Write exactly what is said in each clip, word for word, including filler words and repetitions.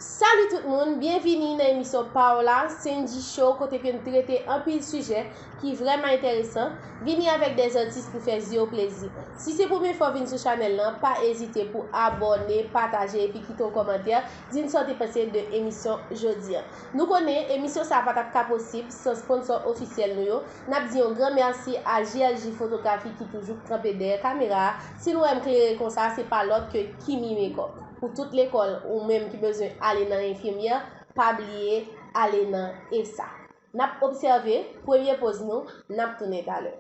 Salut tout moun, byenvini nan emisyon pa w la, Senji Show, kote ke n trete anpil sijè ki vrèman enteresan. Vini avèk de zantis pou fè zye w plezi. Si se premye fwa w vin sou chanèl lan, pa ezite pou abòne, pataje epi kite yon kòmantè, di n sa w te panse de emisyon jodi a. Nou konnen emisyon sa a pa t ap ka posib san sponsò ofisyèl nou yo. N ap di yon gran mèsi a J L J Fotografi ki toujou kanpe dèyè kamera a. Si nou wè m klere konsa, se pa lòt ke Kimi Makeup. Pou tout lekòl, ou menm ki bezwen ale nan enfimyè, pa bliye ale nan E S A. N ap obsève premye poz nou, n ap tounen talè.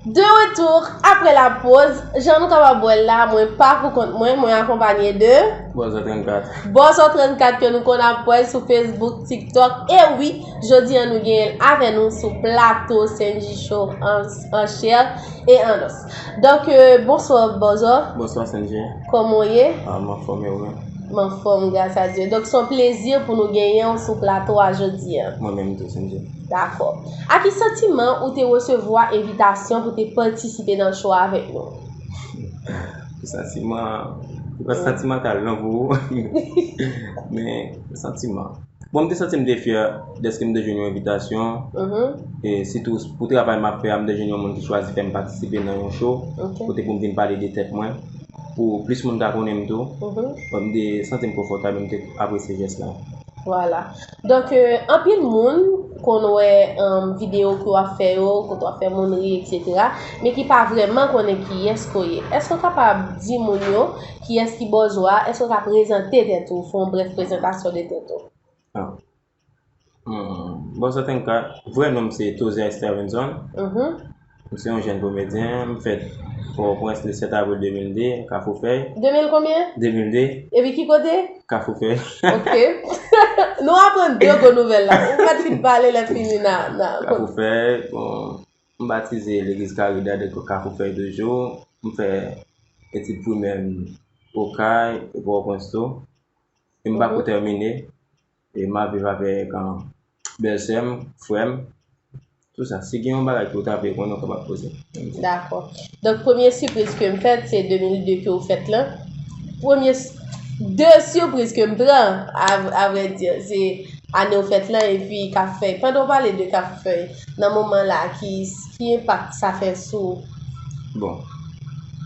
De retour après la pause, jan nou kapab wè l la, mwen pa pou kont mwen, mwen akonpanye de Bòzò trannkat. Bòzò trannkat ke nou konn ap wè sou Facebook, TikTok. E wi, jodi a nou genyen l avè nou sou plato Senji Show an, an chè e an os. Donk, euh, bonswa Bòzò. Bonswa Senji. Kòman w ye? Ah, m anfòm, e ou menm? M anfòm, gras a Dye. Donk, se yon plezi pou nou genyen w sou plato a jodi a. Mwen menm tou, Senji. Dakò. A ki santiman ou te resevwa envitasyon pou te patisipe nan show avèk nou? Santiman, se pa santimantal non pou ou. Men, santiman. Bon, m te santi m te fyè dèske m te jwenn yon envitasyon. Mhm. E sitou pou travay m ap fè a, m te jwenn yon moun ki chwazi fè m patisipe nan yon show. Ok. Kote pou m vin pale de tèt mwen. Pou plis moun ta konnen m tou. Mhm. Bon, m te santi m konfòtab e m te apresye jès la. Vwala. Donk, euh, anpil moun konn wè, um, videyo ke w ap fè yo, kote w ap fè moun ri, etsetera, men ki pa vrèman konnen kiyès ke w ye. Èske w kapab di moun yo kiyès ki Bòzò a? Èske w ka prezante tèt ou, fè yon brèf prezantasyon de tèt ou? Ah. Hmm, Bòzò trannkat, vrè non m se Tozer Stevenson. Mhm. M se yon jèn komedyen, m fèt Pòtoprens le sèt avril de mil de, Kafou Fèy. De mil konbyen? De mil de. Epi ki kote? Kafou Fèy. Ok. Nou aprann de gwo nouvèl la. Ou mèt fin pale lè fini nan, nan. Kafou Fèy, bon, m batize legliz Karidad Kafou Fèy toujou. M fè etid primè m Okay, e Pòtoprens tou. E m pa ko tèmine. E m ap viv avèk, um, bèlsè m, frè m, tou sa. Si gen yon bagay ke w ta vle konnen, w kapab poze. Dakò. Donk, premye sipriz ke m fèt, se de mil de ke w fèt lan. Premye s-, de sipriz ke m pran, a, a vrè di, se ane w fèt lan, epi Kafou Fèy. Pandan w pale de Kafou Fèy, nan moman la, ki, ki enpak sa fè sou ou? Bon,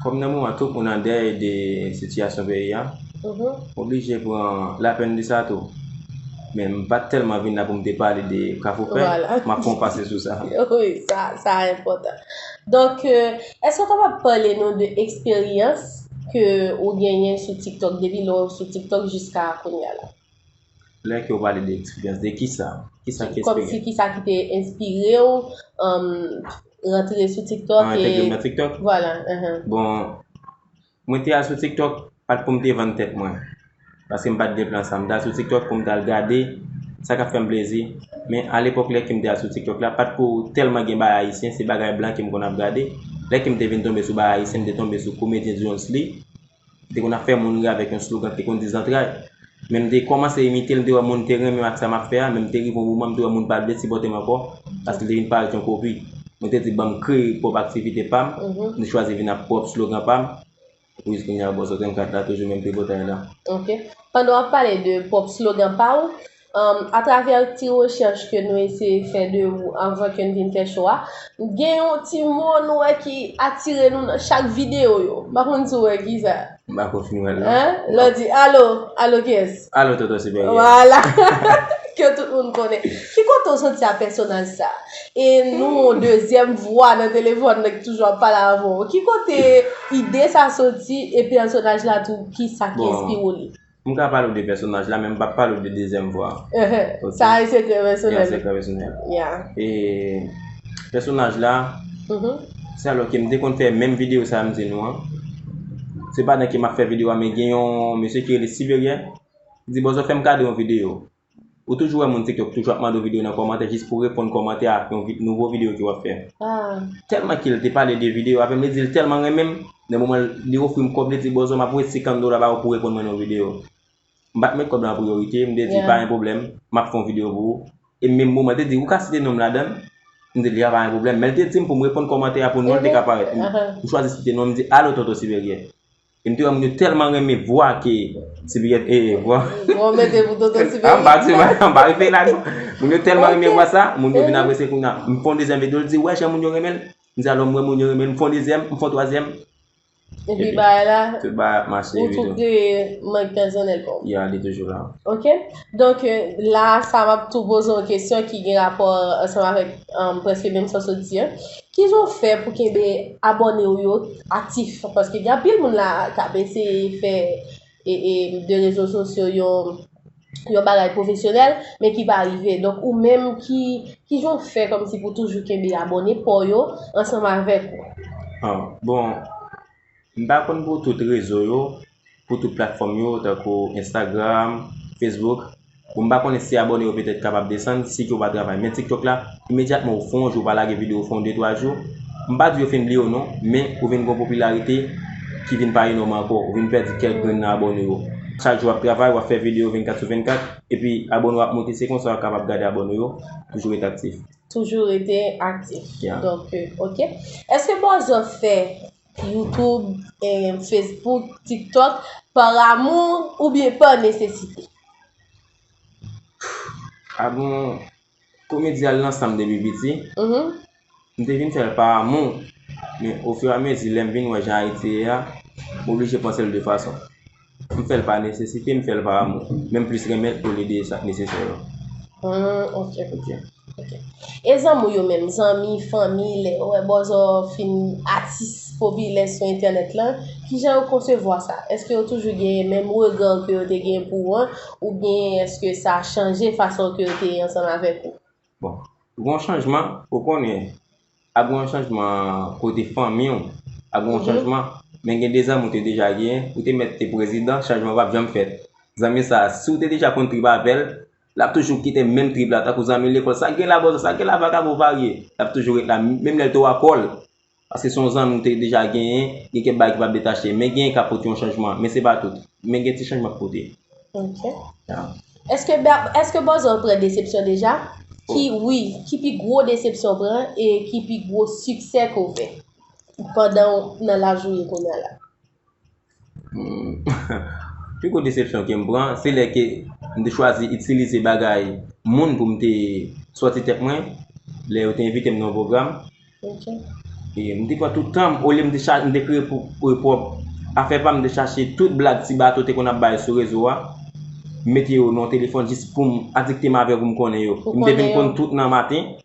kòm nan moman tout moun an dèy de sitiyasyon peyi a, mhm, m oblije pran lapèn de sa tou. Men m pa t tèlman vin la pou m te pale de Kafou Fèy. Vwala. M ap fè yon pase sou sa. Wi, sa, sa enpòtan. Donk, euh, èske w kapab pale nou de eksperyans ke ou genyen sou TikTok, depi lè w sou TikTok jiska kounye a la? Lè ke w pale de eksperyans, de kisa? Kisa ki enspire? Kòmsi kisa ki te enspire w, um, rantre sou TikTok? An, e entegre m nan TikTok? Vwala, mhm. Bon, mwen te al sou TikTok, pa t pou m te vann tèt mwen. Paske m pa t gen plan sa. M t al sou TikTok pou m t al gade sa k ap fè m plezi. Men alepòk, lè ke m te al sou TikTok la, pa t ko tèlman gen bagay ayisyen, se bagay blan ke m konn ap gade. Lè ke m te vin tonbe sou bagay ayisyen, m te tonbe sou komedyen Jones Lee. Li te konn ap fè moun ri avèk yon slogan ki te konn di zantray. Men m te kòmanse imite l, m te wè moun te renmen ak sa m ap fè a, men m te rive yon moman, m te wè moun pa t vle sipòte m ankò, paske l te vin parèt yon kopi. Mwen te di, ban m kreye pwòp aktivite pa m, mhm, m te chwazi vin ak pwòp slogan pa m. Epi kounye a, Bòzò trannkat la, toujou menm tripotay la. Ok. Pandan w ap pale de pwòp slogan pa w, Um, atravè ti rechèch ke nou eseye fè de ou anvan ke n vin fè show a, gen yon ti mo nou wè ki atire nou nan chak videyo yo. M pa konn si w wè kisa. M pa ko fin wè l non. Hein? Lè w di, "Alo, alo kiyès?" Alo Toto Siperyè. Vwala. Ke tout moun konnen. Ki kote w soti a pèsonaj sa? E nou, yon dezyèm vwa nan telefòn nan ki toujou ap pale avè w. Ki kote ide sa soti e pèsonaj la tou, kisa ki enspire w li? M ka pale w de pèsonaj la, men m p ap pale w de dezyèm vwa. Ehè. Ok. Sa e sekrè pèsonèl. Ya, sekrè pèsonèl. Ya. E pèsonaj la, mhm, se alò ke m te konn fè menm videyo sa a m di nou an. Se pandan ke m ap fè videyo a, men gen yon mesye ki rele Siperyè. Li di, "Bòzò, fè m gade yon videyo." Ou toujou wè moun TikTok toujou ap mande w videyo nan kòmantè jis pou reponn kòmantè a yon vi- nouvo videyo ke w ap fè. Ah. Tèlman ke l te pale de videyo avè m, li di l tèlman renmen m, nan moman li ofri m kòb, li di, "Bòzò, m ap voye senkant dola ba ou pou reponn mwen nan yon videyo." M pa t met kòb la an priyorite, m te di, "Pa gen pwoblèm, m ap fè yon videyo pou ou." E menm moman, li te di, "Ou ka site non m ladan l?" M te di, "A, pa gen pwoblèm." Men li te di m pou m reponn kòmantè a pou non l te ka parèt. M, m chwazi site non, m di, "Alo, Tonton Siberyè." E m te wè moun yo tèlman renmen vwa ke Siberyè, e, vwa. Bon, mete pou Tonton Siberyè. A, m pa di, m pa rive la, non. Moun yo tèlman renmen vwa sa, moun yo vin apresye kounye a. M fè yon dezyèm videyo, l di, "Wè, jan moun yo renmen l." M di, "Alò, m wè moun yo renmen l." M fè yon dezyèm, m fè yon twazyèm. Epi bagay la, tout bagay ap mache, ou tou kreye mank pèsonèl pa w. Ya, li toujou la. Ok. Donk, euh, la, sa m ap tou poze yon kesyon ki gen rapò ansanm avèk, um, prèske menm sa w sot di an. Kijan w fè pou kenbe abòne w yo aktif? Paske gen anpil moun la k ap eseye fè e, e, de rezo sosyo yon, yon bagay pwofesyonèl, men ki pa rive. Donk, ou menm, ki, kijan w fè kòmsi pou toujou kenbe abòne pa w yo ansanm avèk ou? Ah, bon, m pa konn pou tout rezo yo, pou tout platfòm yo, tankou Instagram, Facebook. Bon, m pa konnen si abòne yo petèt kapab desann, si ke w pa travay. Men TikTok la, imedyatman ou fè yon jou, ou pa lage videyo, ou fè yon de twa jou, m pa di yo fin bliye w non, men ou vin gen yon popilarite ki vin pa enòm ankò, ou vin pèdi kèk grenn nan abòne yo. Chak jou w ap travay, w ap fè videyo vennkat sou vennkat, epi abòne yo ap monte, se konsa w ap kapab gade abòne yo, toujou rete aktif. Toujou rete aktif. Ya. Donk, euh, ok. Èske Bòzò fè YouTube, eh, Facebook, TikTok, pa amou oubyen pa nesesite? A bon, komedi a l nan san m depi piti. Mhm. M te vin fè l pa amou, men ofiramezi, lè m vin wè jan Ayiti ye a, m oblije panse l de fason. M fè l pa nesesite, m fè l pa amou. Men m plis renmen l olye de sa k nesesè yo. Hmm, ok. Ok. Ok. E zanmi w yo menm, zanmi, fanmi, lè yo wè Bòzò fin atis popilè sou entènèt lan, kijan yo konsevwa sa? Èske yo toujou gen menm rega ke yo te gen pou ou an, oubyen èske sa chanje fason ke yo te ansanm avèk ou? Bon, gon chanjman, ou konnen, ap gon chanjman kote fanmi w, ap gon chanjman, men gen de zanmi w te deja genyen, ou te mèt te prezidan, chanjman p ap janm fèt. Zanmi sa, si w te deja konn trip avè l, l ap toujou kite menm trip la, tankou zanmi lekòl, sa k gen la, Bòzò, sa k gen la, vakabon varye, l ap toujou ret la, menm lè l te w akò l. Paske se yon zanmi w te deja genyen, gen kèk bagay ki p ap detache, men genyen k ap pote yon chanjman, men se pa tout. Men gen ti chanjman k pote. Ok. Ya. Èske, èske Bòzò pran desepsyon deja? Ki, wi, ki pi gwo desepsyon w pran e ki pi gwo siksè ke w fè pandan w nan laj ou ye kounye a la? Hmm. Pi gwo desepsyon ke m pran, se lè ke m te chwazi itilize bagay moun pou m te sòti tèt mwen, lè yo te envite m nan yon pwogram. Ok. E m te pran tout tan m, olye m te cha-, m te kreye pou, pou pwòp afè pa m, m te chache tout blag ti bato te konn ap bay sou rezo a, m mete yo nan yon telefòn jis pou m adikte m avè yo, pou m konnen yo. M te vin konn tout nan maten.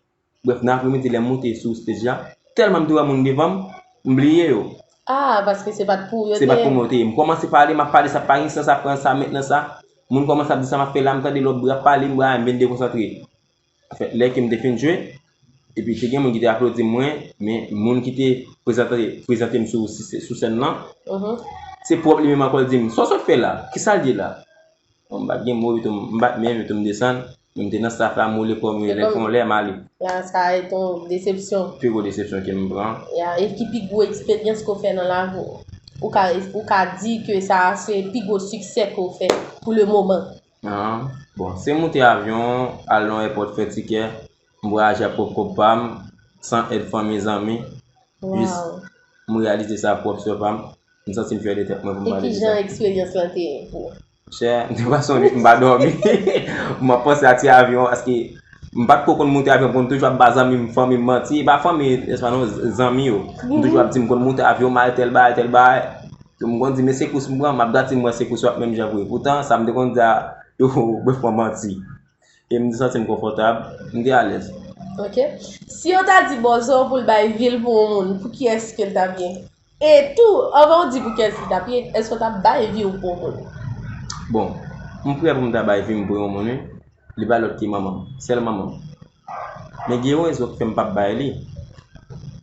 Brèf, nan apremidi, lè m moute sou stage la, tèlman m te wè moun devan m, m bliye yo. Ah, paske se pa t pou ou yo te ye. Se pa t pou mwen yo te ye. M kòmanse pale, m ap pale, sa pa gen sans, sa pran sa, mentnan sa. Moun kòmanse ap di sa m ap fè la, m tande lòt bra ap pale, m bra m vin dekonsantre. Anfèt, lè ke m te fin jwe, epi te gen moun ki te aplodi mwen, men moun ki te prezante, prezante m sou, sou sèn nan, se pwòp li menm ankò l di m, "Sa w sot fè la? Kisa l ye la?" Bon, m pa t gen mo, epi tou, m pa t menm, epi tou m desann, men m te nan staff la, m woule kò m, lè fè yon lè, m ale. La, sa a été yon desepsyon. Pi gwo desepsyon ke m pran. Ya, e ki pi gwo eksperyans ke w fè nan lavi w? Ou ka, ou ka di ke sa a se pi gwo siksè ke w fè pou le moman? Ah, bon, se moute avyon, al nan èpòt, fè tikè, m vwayaje ak pwòp kòb pa m, san èd fanmi, zanmi. Jis, m reyalize sa ak pwòp sè pa m. M santi m fyè de tèt mwen pou m pale de sa. E ki jan eksperyans lan te ye pou ou? Chè, m te pase yon nuit, m pa dòmi. M ap panse a ti avyon, paske m pa t ko konn moute avyon, m konn toujou ap ba zanmi m, fanmi m manti. E pa fanmi, èspa non, zanmi yo. M toujou ap di m konn moute avyon, m al tèl bagay, tèl bagay. M konn di, men sekous m pran, m ap gade si m pran sekous yo ak menm jan vre. Poutan, sa m te konn di a yo, brèf, mwen manti. E m te santi m konfòtab, m te alèz. Ok. Si yo ta di Bòzò pou l bay vi l pou yon moun, pou kiyès ke l t ap ye? E tou, anvan w di pou kiyès li t ap ye, èske w t ap bay vi w pou yon moun? Bon, m prè pou m ta bay vi m pou yon moun, wi. Li pa lòt ki manman m, sèl manman m. Men gen yon rezon ki fè m p ap bay li.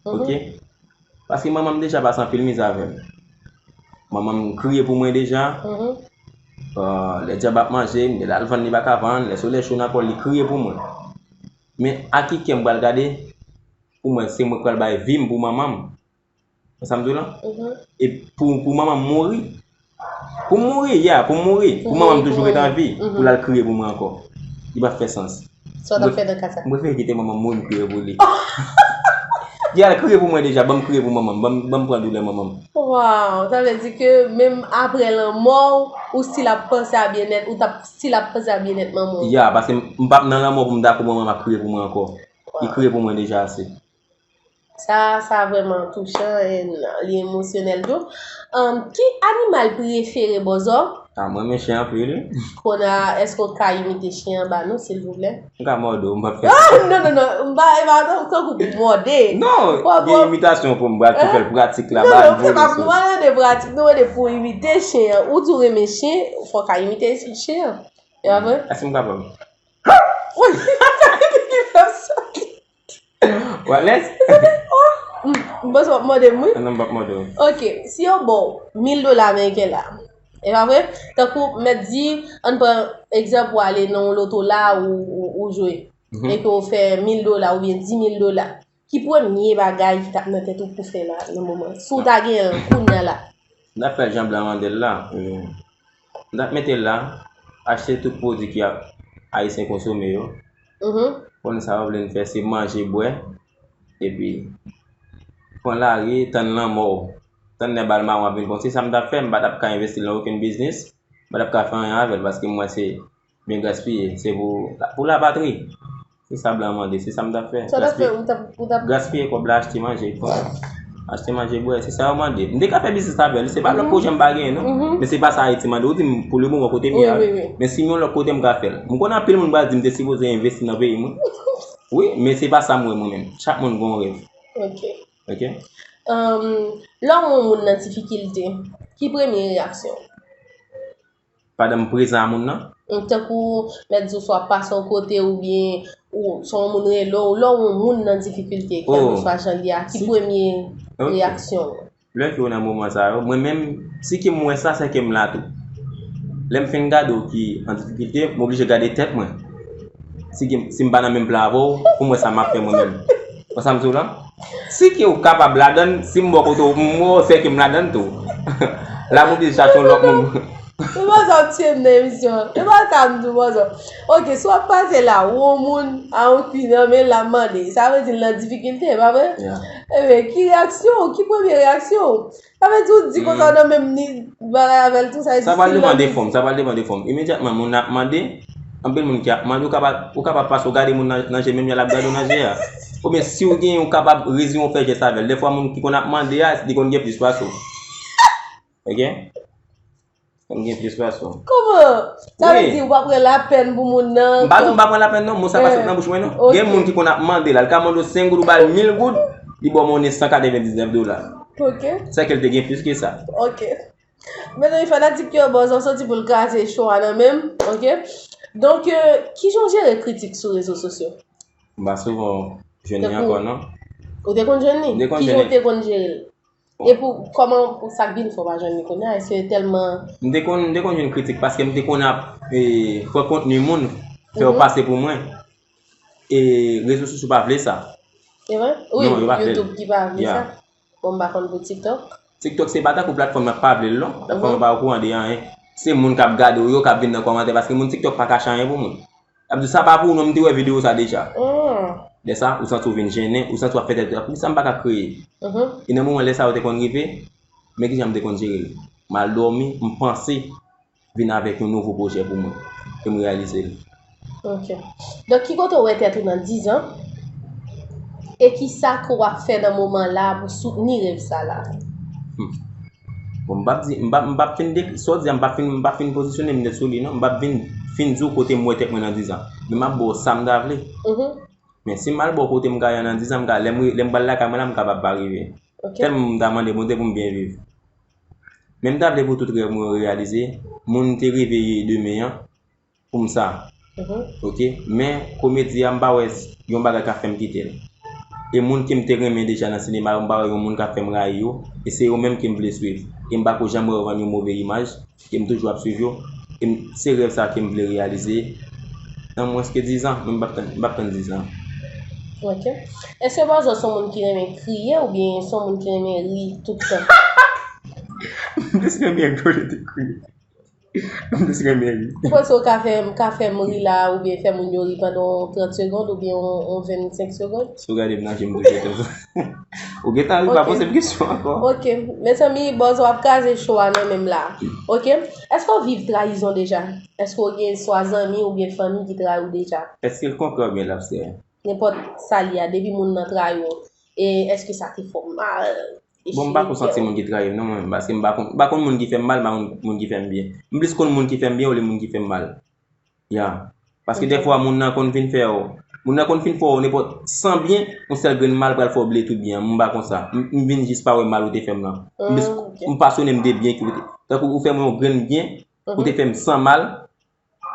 Ok? Paske manman m deja pase anpil mizè avè m. Manman m kriye pou mwen deja. Ah, lè dyab ap manje m, lè l al vann li pa ka vann, lè solèy cho nan kò l, li kriye pou mwen. Men a ki kè m pral gade pou mwen, se mwen k pral bay vi m pou manman m. Wè sa m di w la? E pou, pou manman m mouri. Pou m mouri, yeah, pou m mouri. Pou manman m toujou ret an vi, pou l al kriye pou mwen ankò. Li pa fè sans. Sa w t ap fè nan ka sa? M prefere kite manman m mouri, m kriye pou li. Li al kriye pou mwen deja, ban m kriye pou manman m, ban m, ban m pran doulè manman m. Waw, sa vle di ke menm apre lanmò w, ou still ap panse a byennèt, ou t ap still ap panse a byennèt manman w. Ya, paske m, m p ap nan lanmò pou m dakò manman m ap kriye pou mwen ankò. Li kriye pou mwen deja ase. Sa, sa vrèman touchan, e li emosyonèl tou. Ahn, ki animal prefere Bòzò? A, mwen renmen chen anpil, wi. Kounye a, èske w ka imite chen an ba nou, silvouplè? M ka mòde w, m p ap fè sa. Ah, non, non, non, m pa, e pa tankou pou mòde. Non, gen imitasyon pou m, m pral tou fè l pratik la, ba l vole sou. Non, non, se pa pou mwen de pratik, non, de pou imite chen an. Ou di w renmen chen, fò w ka imite chen an. E pa vre? Èske m kapab? Wi, ki fè m sòti. What, les? M panse w ap mòde m, wi. Non, m p ap mòde w. Ok, si yo ba w mil dola ameriken la, e pa vre? Tankou, mèt di, ann pran egzanp, ou ale nan yon loto la, ou, ou, ou jwe. E ke w fè mil dola oubyen dis mil dola. Ki premye bagay ki t ap nan tèt ou pou fè la, nan moman? Si w ta genyen l kounye a la. M t ap fè l jan blan mande l la. M t ap mete l la, achte tout pwodui ke Ayisyen konsome yo. Konnen sa yo vle n fè, se manje, bwè, epi pran lari, tann lanmò. Tann lè bal mawon ap vin pran. Se sa m t ap fè, m pa t ap ka envesti l nan okenn biznis, m pa t ap ka fè anyen avè l, paske m wè se byen gaspiye. Se pou, pou lapatri. Se sa blan mande, se sa m t ap fè. Sa w t ap fè, ou t ap, ou t ap gaspiye kòb la, achte manje, achte manje, bwè, se sa yo mande. M te ka fè biznis avè l, se pa lòt pwojè m pa genyen, non. Men se pa sa Ayiti mande. Ou di m, pou le moman, kote m ye a. Men si m yon lòt kote, m ka fè l. M konnen anpil moun pral di m te sipoze envesti nan peyi mwen. Wi, men se pa sa m wè mwen menm. Chak moun gen yon rèv. Ok. Ok? Ahn, lè w wè yon moun nan difikilte, ki premye reyaksyon w? Pandan m prezan a moun nan. Tankou, mèt di w swa pase yon kote oubyen ou, swa yon moun rele w, lè w wè yon moun nan difikilte, kèlkeswa jan l ye a, ki premye reyaksyon w? Lè ke w nan moman sa yo, mwen menm, si ke m wè sa, se ke m la tou. Lè m fin gade w ki an difikilte, m oblije gade tèt mwen. Si ke, si m pa nan menm plan avè w, pou m wè sa m ap fè mwen menm. Wè sa m di w la? Si ke w kapab ladann, si m bò kote w, m wè w sè ke m ladann tou. La m oblije chache yon lòt moun. Ou pa sa ap tiye m nan emisyon an. E pa sa m di w, Bòzò. Ok, si w ap pase la, ou yon moun a yon fi nan men l ap mande. Sa vle di l nan difikilte, pa vre? Ebyen, ki reyaksyon w? Ki premye reyaksyon w? Sa vle di ou di konsa w nan menm ni bagay avè l tou, sa vle di si l nan difikilte. Sa pral depann de fòm, sa pral depann de fòm. Imedyatman moun nan ap mande, anpil moun ki ap mande, ou kapab, ou kapab pase w gade moun nan, nan je, menm jan l ap gade w nan je a. Oubyen si w genyen, ou kapab rezime w fè jès avè l. Dèfwa moun ki konn ap mande a, li konn gen plis pase w. Ok? Konn gen plis pase w. Kòman? Sa vle di ou pa pran lapèn pou moun nan? M pa di w m pa pran lapèn non, mo sa pa sot nan bouch mwen non. Gen moun ki konn ap mande la, li ka mande w senk goud, ou ba l mil goud, li ba w monnen san katrevendiznèf dola. Ok. Sèke l te gen plis ke sa. Ok. Mezanmi, fanatik yo, Bòzò soti pou l kraze cho a nan men m, ok? Donk, euh, kijan w jere kritik sou rezo sosyo? M pa souvan jwenn li ankò non. Ou te konn jwenn li? Kijan w te konn jere l? E pou, kòman, pou sa k vin fè w pa jwenn li kounye a? Èske tèlman... M te konn, m te konn jwenn kritik paske m te konn ap, e, pran kontni moun, fè yo pase pou mwen. E rezo sosyo pa vle sa. E vre? Wi, non, yo pa vle l. YouTube ki pa vle sa. Bon, m pa konn pou TikTok. TikTok se pa tankou platfòm nan pa vle l non. Platfòm nan pa okouran de anyen. Se moun k ap gade w yo k ap vin nan kòmantè paske moun TikTok pa kache anyen pou moun. Ap di sa pa pou ou non, m te wè videyo sa deja. Lè sa, ou santi w vin jennen, ou santi w ap fè tèt ou, poukisa m pa ka kreye? E nan moman lè sa yo te konn rive, men kijan m te konn jere l. M al dòmi, m panse vin avèk yon nouvo pwojè pou mwen, e m reyalize l. Ok. Donk, ki kote w wè tèt ou nan diz an? E kisa ke w ap fè nan moman la pou soutni rèv sa la? Hmm. Bon, m p ap di, m p ap, m p ap fin de, sa w di a, m p ap fin, m p ap fin pozisyone m nèt sou li, non. M p ap vin, fin di w kote m wè tèt mwen nan diz an. Men m ap ba w sa m ta vle. Men si m al ba w kote m ka ye a nan diz an, m ka, lè m, lè m pral lakay mwen la, m kapab pa rive. Tèlman m ta mande Bondye pou m byen viv. Men m ta vle pou tout rèv mwen yo reyalize, moun te reveye demen an, pou m sa. Ok? Men, komedi a, m pa wè s-, yon bagay ka fè m kite l. E moun ke m te renmen deja nan sinema yo, m pa wè yon moun ka fè m rayi yo. E se yo menm ke m vle swiv. E m pa ko janm wè yo vann yon move imaj. E m toujou ap swiv yo. E m- se rèv sa ke m vle reyalize nan mwens ke diz an, men m p ap tann, m p ap tann diz an. Ok. Èske Bòzò se yon moun ki renmen kriye oubyen se yon moun ki renmen ri tout tan? M plis renmen ri olye de kriye. M plis renmen ri. Ou panse w ka fè, ka fè m ri la oubyen fè moun yo ri pandan yon trant segond oubyen yon, yon vennsenk segond? Si w gade m nan je m toujou te Ou gentan ri, pa poze m kesyon ankò. Ok. Mezanmi, Bòzò ap kraze show a nan men m la. Ok. Èske w viv trayizon deja? Èske w gen swa zanmi oubyen fanmi ki trayi w deja? Èske l konkrè oubyen l abstrè? Nenpòt sa l ye a, depi moun nan trayi w, e èske sa te fè w mal? Bon, m pa konn santi moun ki trayi m non, mwen menm, paske m pa konn, m pa konn moun ki fè m mal, m pa konn moun ki fè m byen. M plis konn moun ki fè m byen olye moun ki fè m mal. Ya. Paske dèfwa moun nan konn vin fè w, moun nan konn fin fè w nenpòt san byen, yon sèl grenn mal pral fè w bliye tout byen an. M pa konsa. M, m vin jis pa wè mal ou te fè m lan. M plis, m pasyone m de byen ki ou te. Tankou ou fè mwen yon grenn byen, ou te fè m san mal,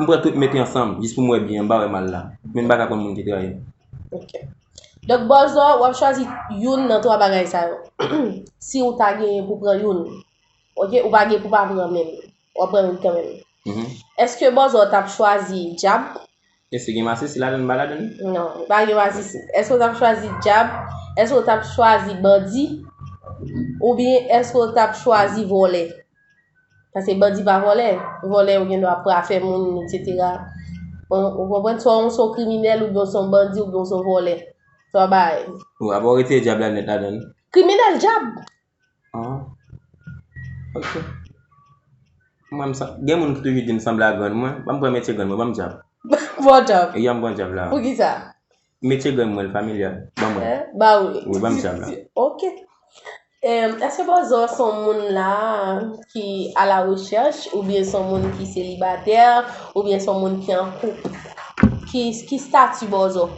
m pran tout mete ansanm, jis pou m wè byen, m pa wè mal la. Men m pa ka konn moun ki trayi m. Ok. Donk, Bòzò, w ap chwazi youn nan twa bagay sa yo. Si w ta genyen pou pran youn, ok, ou pa gen pou pa pran menm. W ap pran youn kanmenm. Èske Bòzò t ap chwazi dyab? Èske gen masisi ladan l, m pa ladan l? Non, pa gen masisi. Èske w t ap chwazi dyab? Èske w t ap chwazi bandi? Oubyen èske w t ap chwazi vòlè? Paske bandi pa vòlè. Vòlè yo gen dwa pa fè moun, etsetera. Ou, ou konprann? Swa w se yon kriminèl, oubyen w se yon bandi, oubyen w se yon vòlè. Twa bagay. Ou ap retire dyab la nèt ladan l? Kriminèl dyab! Ah. Ok. Mwen, m sa, gen moun ki toujou di m sanble a grann mwen. Ban m pran metye grann mwen, ban m dyab. Bon dyab. Ya, m pran dyab la. Poukisa? Metye grann mwen, l familyal. Ban mwen. Eh, ba wi. Wi, ban m dyab la. Ok. Em, èske Bòzò se yon moun la ki a la rechèch oubyen se yon moun ki selibatè oubyen se yon moun ki an koup? Ki, ki stati Bòzò?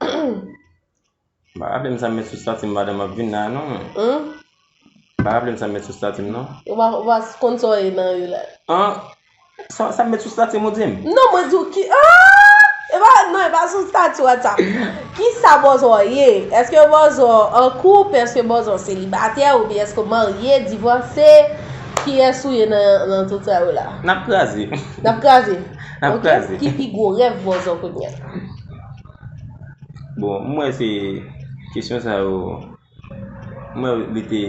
M pa raple m sa m met sou stati m pandan m ap vin la non. M pa raple m sa m met sou stati m non. Ou pa, ou pa konn sa w ye nan yo la. An, sa, sa m met sou stati m ou di m? Non, mwen di w ki, ah! E pa, non, e pa sou stati WhatsApp. Kisa Bòzò ye? Èske Bòzò an koup? Èske Bòzò selibatè? Oubyen èske w marye, divòse? Kiyès ou ye nan, nan tout sa yo la? N ap kraze. N ap kraze. N ap kraze. Ki pi gwo rèv Bòzò kounye a? Bon, m wè se kesyon sa yo. M wè li te,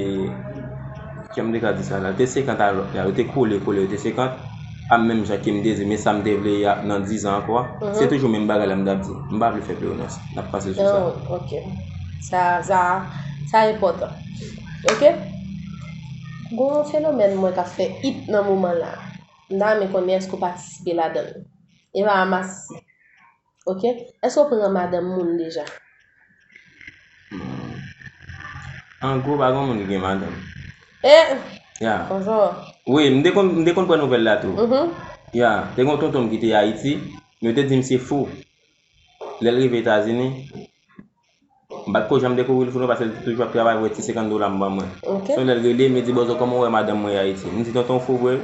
jan m te ka di sa la, li te senkant a lòt la, yo te kole, kole, yo te senkant a menm jan ke m te di, men sa m te vle a nan diz an ankò, se toujou menm bagay la m t ap di. M pa vle fè pi ronans. N ap pase sou sa. Oh, ok. Sa, sa, sa enpòtan. Ok? Gon fenomèn mwen k ap fè it nan moman la. M ta renmen konnen èske w patisipe ladan l. E pa masisi. Ok? Èske w pran madanm moun deja? An gwo, pa gen moun ki gen madanm. Eh! Ya. Bonjou. Wi, m te konn, m te konn pran nouvèl la tou. Ya, te gen yon tonton m ki te Ayiti, men yo te di m se fou. Lè l rive Etazini, m pa t ko janm dekouvri l fou non, paske l te toujou ap travay pou ti senkant dola m ban mwen. Ok. Se yon lè l rele m, li di, "Bòzò, kòman w wè madanm mwen Ayiti?" M di, "Tonton, w fou vre?"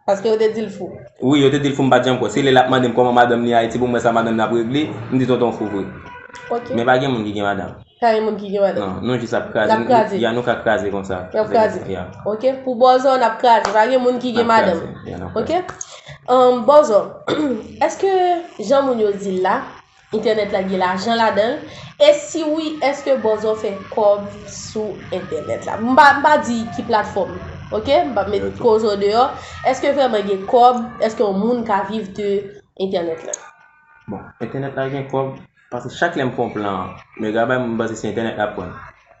Paske yo te di l fou. Wi, yo te di l fou, m pa t janm kwè. Se lè l ap mande m kòman madanm li Ayiti pou m wè sa madanm li ap regle, m di tonton fou vre. Ok. Men pa gen moun ki gen madanm. Pa gen moun ki gen madanm. Non, nou jis ap kraze. N ap kraze. Ya, nou ka kraze konsa. N ap kraze. Ya. Ok, pou Bòzò, n ap kraze. Pa gen moun ki gen madanm. Ya, n ap kraze. Ok. Um, Bòzò, èske jan moun yo di l la, entènèt la gen lajan ladan l? E si wi, èske Bòzò fè kòb sou entènèt la? M pa, m pa di ki platfòm, ok? M pa met koze deyò. Èske vrèman gen kòb? Èske yon moun ka viv de entènèt la? Bon, entènèt la gen kòb, paske chak lè m fè yon plan megabayt, m panse se entènèt la pran.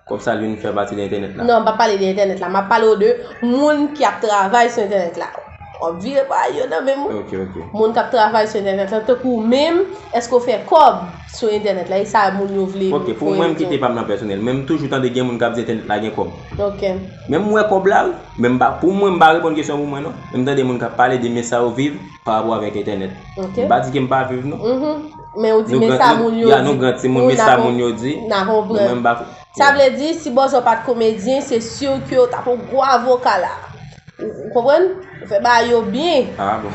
Kòb sa l vin fè pati de entènèt la. Non, m pa pale de entènèt la. M ap pale w de moun ki ap travay sou entènèt la. W ap vire bagay yo nan men m wi. Ok, ok. Moun k ap travay sou entènèt la, tankou w menm, èske w fè kòb sou entènèt la? E sa moun yo vle. Ok, pou mwen, m kite pa m nan pèsonèl. Men m toujou tande gen moun k ap di entènèt la gen kòb. Ok. Men m wè kòb la wi. Men m pa, pou mwen, m pa reponn kesyon pou mwen non. Men m tande moun k ap pale de men sa yo viv pa rapò avèk entènèt. Ok. M pa di ke m pa viv non. Men ou di men sa moun yo di. Ya, nou gran timoun, men sa moun yo di. N a konprann. Mwen, m pa Sa vle di, si Bòzò pa t komedyen, se si ke w t ap yon gwo avoka la. Ou, ou konprann? Ou fè bagay yo byen. Ah bon.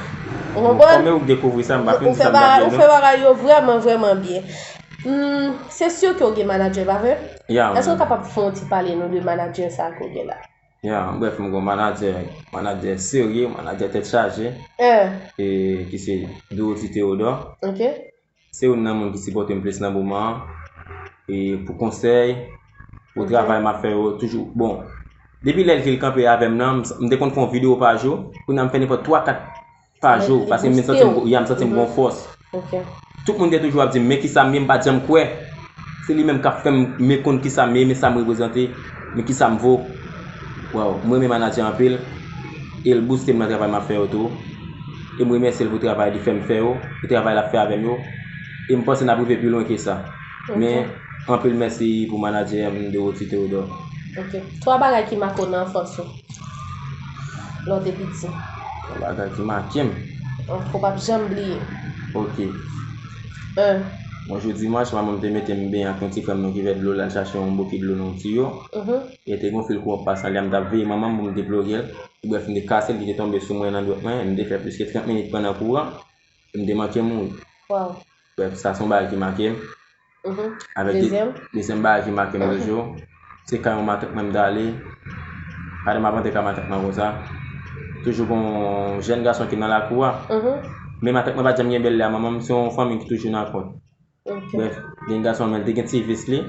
Ou konprann? Kòman ou dekouvri sa, m pa konn sa m t ap di non. Ou fè bagay yo vrèman, vrèman byen. Hmm, se si ke w gen manadjè, pa vre? Ya. Èske w kapab fè yon ti pale nou de manadjè sa ke w gen la? Ya, brèf, m gen yon manadjè, manadjè serye, manadjè tèt chaje, Eh, e, ki se Dorothy Theodore. Ok. Se youn nan moun ki sipòte m plis nan moman an. E pou konsèy, pou Ok. travay m ap fè yo, toujou. Bon, depi lè l ki l kanpe avè m nan, m, m te konn fè yon videyo pa jou. Kounye a m fè nenpòt twa, kat pa Li- jou, li paske m booste santi m, w. ya, m santi m Mhm. gon fòs. Ok. Tout moun te toujou ap di m, men kisa m ye, m pa t janm kwè. Se li menm k ap fè m, men konn kisa m ye, men sa m reprezante, men kisa m vo. Waw, m renmen manadjè anpil. E l booste m nan travay m ap fè yo tou. E m remèsye l pou travay li fè m fè yo, e travay l ap fè avè m yo. E m panse n ap rive pi lwen ke sa. Ok. Men, anpil mèsi pou manadjè m, Dorothy Theodore. Ok. Twa bagay ki make w nan anfans ou. Lè w te piti. Yon bagay ki make m. Ou p ap janm bliye. Ok. Un. Yon jou dimanch, manman m te mete m benyen ak yon ti frè m nan kivèt dlo, l al chache yon bokit dlo nan yon tiyo. Mhm. E te gon fil kouran k pase anlè, m t ap veye manman m pou m deplore l. Brèf, m te kase l, li te tonbe sou mwen nan dwèt mwen, e m te fè plis ke trant minit pran nan kouran, e m te manke mouri. Waw. Brèf, sa se yon bagay ki make m. Mhm. Avèk de- Dezyèm. Dezyèm bagay ki make m toujou, se kay yon matant mwen m t ale. Gade m ap antre kay matant mwen konsa. Toujou gon jèn gason ki nan lakou a. Mhm. Men matant mwen pa t janm gen bèl lè a manman m, se yon fanmi ki toujou nan kont. Ok. Brèf, gen gason men l te gen ti vis li.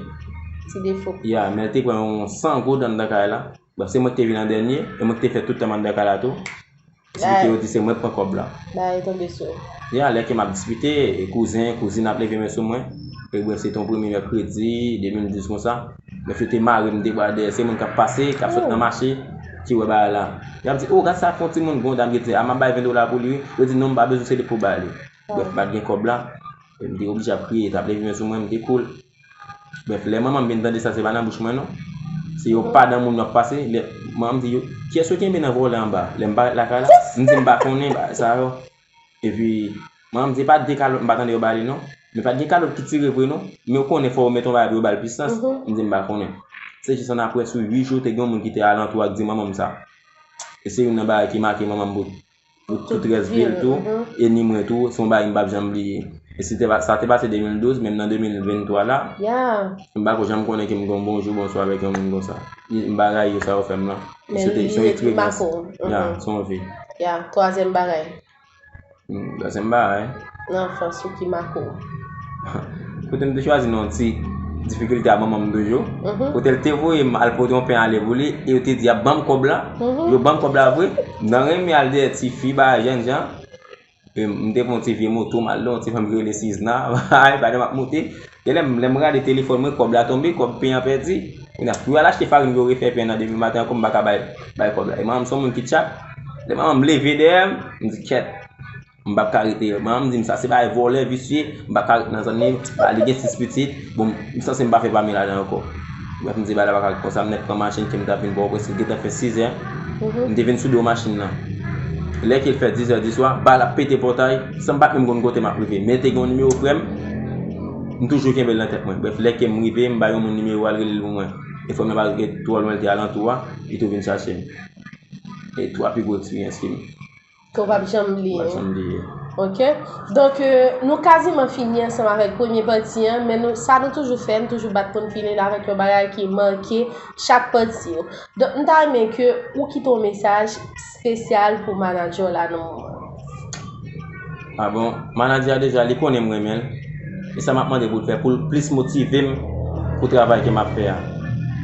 Ti defo. Ya, men l te pran yon san goud anndan kay la. Brèf, se mwen ki te vin an dènye, e mwen ki te fè tout tan m anndan kay la tou. Eksplike yo di se mwen k pran kòb la. Bagay tonbe sou ou. Ya, lè ke m ap dispite, e kouzen, kouzin ap leve men sou mwen. E brèf, se te yon premye mèkredi de mil douz konsa. Brèf, yo te mare m de bra dèyè. Se moun k ap pase, k ap sot nan mache, ki wè bagay la. Y ap di, "O, gad sa fè yon timoun." Gon dam ki di, "A, m ap bay ven dola pou li, wi." Yo di, "Non, m pa bezwen, se li pou bay li." Brèf, m pa t gen kòb la. E m te oblije ap kriye, t ap leve men sou mwen, m te cool. Brèf, lè manman m vin tande sa, se pa nan bouch mwen, non. Se yon padan moun yo ap pase. Lè, manman m di, "Yo, kiyès yo kenbe nan vòlè anba?" Lè m parèt lakay la, m di, "M pa konnen bagay sa yo." Epi, manman m di, "Pa t de kalòt, m pa tande yo ba li, non. Men pa t gen kalòt ki tire vre, non. Men ou konnen fò yo mete yon bagay pou yo ba l pisans." M di, "M pa konnen." Se jis annapre, sou uit jou, te gen yon moun ki te alantou ak di manman m sa. E se youn nan bagay ki make manman m pou pou tout rès vi l tou, e ni mwen tou, se yon bagay m p ap janm bliye. E si te pa, sa te pase de mil douz, menm nan de mil venntwa la, Ya. M pa ko janm konnen ke m gen yon bonjou, bonswa avèk yon moun konsa. M pa rayi yo sa yo fè m nan. Men Se te- li se yon ret eksperyans. Make w. Ya, Mhm. se yon vi. Ya, twazyèm bagay. Hmm, twazyèm bagay. Nan anfans ou ki make w. Kote m te chwazi nan yon ti difikilte a manman m toujou. Mhm. Kote l te voye m al pote yon pen ale pou li, e yo te di, "Y ap ban m kòb la." Mhm. Yo ban m kòb la vre. M nan renmen al dèyè ti fi, ba jèn jan. E m te pran yon ti vye moto, m al nan yon ti fanm ki rele Sizna. Ay, pa de m ap monte. Gen lè m, lè m gade telefòn mwen, kòb la tonbe, kòb pen an pèdi. Kounye a, pou yo al achte farin pou yo refè pen nan demen maten ankò, m pa ka bay, bay kòb la. E manman m se yon moun ki tchak. Lè manman m leve dèyè m, m di, "Kèt." M p ap ka rete. Manman m di m sa se bagay vòlè, visye, m p ap ka rete nan zòn li. Li gen sis pitit. Bon, m sanse m pa fè pami ladan ankò. Brèf, m di bagay la pa ka ret konsa, m nèk pran machin ke m t ap vin Pòtoprens, li gentan fè sizè. M te vin sou do machin nan. Lè ke l fè dizè diswa, bal ap pete pòtay, san m pa t menm konn kote m ap rive. Men te gen yon nimewo frè m, m toujou kenbe l nan tèt mwen. Brèf, lè ke m rive, m bay yon moun nimewo a, l rele l pou mwen. E frè m nan pa t gen twò lwen, l te alantou a, li tou vin chache m. E twa pi gwo eksperyans ke m. Ke w p ap janm bliye. M p ap janm bliye. Ok. Donk, euh, nou kaziman fini ansanm avèk premye pati an, men nou, sa nou toujou fè, nou toujou bat pou n fini l avèk yon bagay ki make chak pati yo. Donk, m ta renmen ke ou kite yon mesaj espesyal pou manadjè w la nan moman. A bon, manadjè a deja, li konnen m renmen l. E sa m ap mande pou l fè, pou l plis motive m pou travay ke m ap fè a.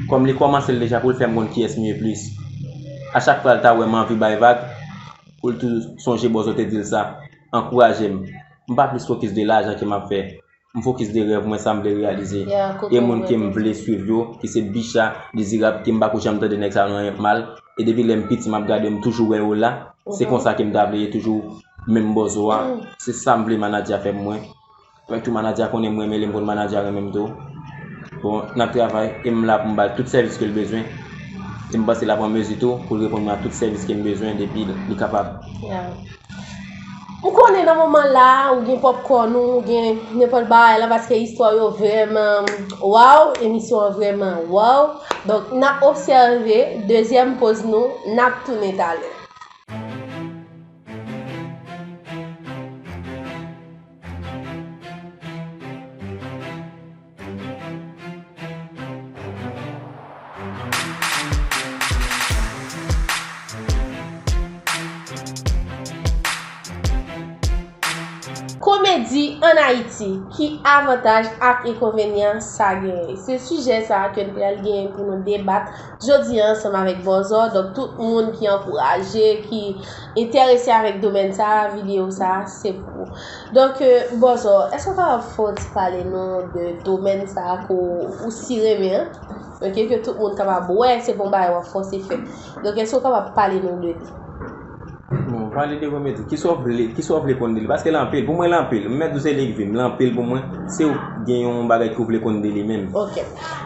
Kòm li kòmanse l deja, pou l fè m konn kiyès m ye plis. A chak fwa l ta wè m anvi bay vag, pou l tou sonje bòz ou te di l sa, ankouraje m. M pa plis fokis de lajan ke m ap fè. M fokis de rèv mwen, sa m vle reyalize. E moun ke m vle swiv yo, ki se Bicha, Dezirab, ke m pa ko janm tande nèg sa yo nan anyen mal. E depi lè m piti, m ap gade yo, m toujou wè yo la. Se konsa ke m ta vle ye, toujou menm bòzo a. Se sa m vle manadjè a fè pou mwen. Avèk tou manadjè a konnen m renmen li, m konn manadjè a renmen m tou. Bon, n ap travay, e m la pou m ba l tout sèvis ke l bezwen. E m panse l ap an mezi tou pou l reponn mwen a tout sèvis ke m bezwen depi li kapab. M konnen nan moman la, ou gen popcorn ou, ou gen nenpòt bagay la, paske istwa yo vrèman waw, emisyon an vrèman waw. Donk, n ap obsève dezyèm poz nou, n ap tounen talè. Komedi ann Ayiti, ki avantaj ak enkonvenyan sa genyen? Se sijè sa a ke n pral gen pou nou debat jodi a ansanm avèk Bòzò. Donk, tout moun ki ankouraje, ki enterese avèk domèn sa a, videyo sa a, se pou ou. Donk, euh, Bòzò, èske w kapab fè yon ti pale nou de domèn sa a ke w, ou si renmen an? Ok, ke tout moun kapab wè, se pa yon bagay w ap fòse fè. Donk, èske w kapab pale nou de li? Bon, pale de komedi. Kisa w vle, kisa w vle konn de li? Paske l anpil. Pou mwen, l anpil. M mèt di w se li k viv. L anpil pou mwen. Se w gen yon bagay ke w vle konn de li menm. Ok.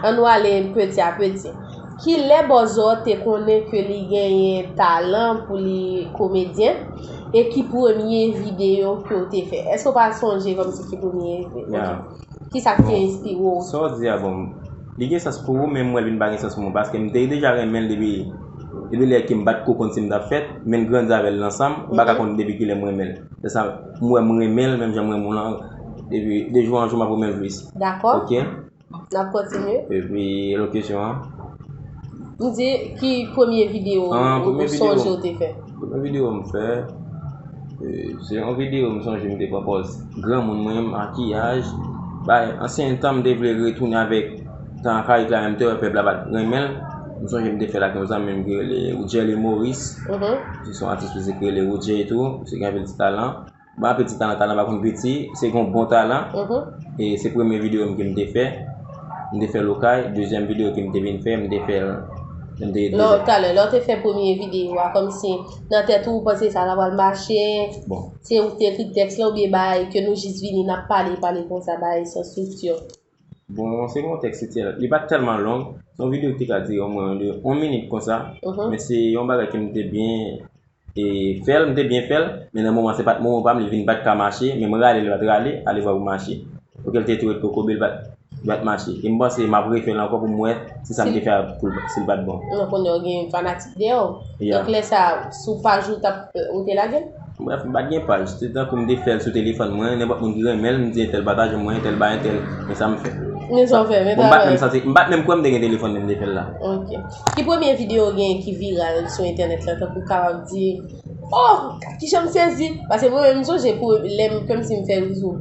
Ann nou ale peti a peti. Kilè Bòzò te konnen ke li genyen talan pou li komedyen? E ki premye videyo ke w te fè? Èske w pa sonje kòmsi ki premye videyo? Ok. Kisa k te enspire w? Sa w di a, bon, li gen sans pou ou, men m wè l vin pa gen sans pou mwen, paske m te deja renmen l depi, depi lè ke m pa t ko konn si m t ap fè l, men n grandi avè l ansanm, m pa ka konn depi kilè m renmen l. Se sa, m wè m renmen l, menm jan m renmen w lan, depi de jou an jou m ap renmen l plis. Dakò. Ok? N ap kontinye. Epi, lòt kesyon an? M di, ki premye videyo ou sonje w te fè? Premye videyo m fè, e, se yon videyo m sonje m te pran pòz granmoun mwen, makiyaj, bay ansyen tan m te vle retounen avèk tan akayik la, men m te wè pèp la pa t renmen l. M sonje m te fè l ak yon zanmi m ki rele Roudjè Lil Moris. Se yon atis mizik ki rele Roudjè tou, misye gen anpil ti talan. Bon, apre ti talan, talan pa konn piti, se yon bon talan. E se premye videyo m ke m te fè. M te fè l okay. Dezyèm videyo ke m te vin fè, m te fè l, m te, te Lè w, talè, lè w te fè premye videyo a, kòmsi nan tèt ou, ou panse sa ta pral mache? Bon. Se ou ki te ekri tèks la oubyen bagay ke nou jis vini, n ap pale, pale konsa, bagay san estrikti? Bon, se yon tèks ki te, li pa t tèlman long. Se yon videyo ki te ka dire omwen de yon minit konsa. Men se yon bagay ke m te byen e fè l, m te byen fè l, men nan moman se pa t moman pa m, li vin pa t ka mache, men m rale l, li pa t rale, alevwa pou mache. Ok, l te tou ret kokobe, li pa t, li pa t mache. E m panse m ap refè l ankò pou m wè si sa m te fè a pou l, si l pa t bon. Non, kounye a w gen fanatik dèyè w. Donk lè sa a, sou paj ou t ap, ou te lage l? Brèf, m pa t gen paj. Se tankou m te fè l sou telefòn mwen, nenpòt moun ki renmen l, m di entèl pataje mwen, entèl bay entèl, men sa m fè. Men sa w fè, men travay. Bon, m pa t menm santi, m pa t menm kwè m te gen telefòn lè m te fè l la. Ok. Ki premye videyo w genyen ki viral sou entènèt la, tankou w kapab di, oh, kijan m sezi? Paske mwen menm, m sonje pou lè m, kòmsi m fè rezo,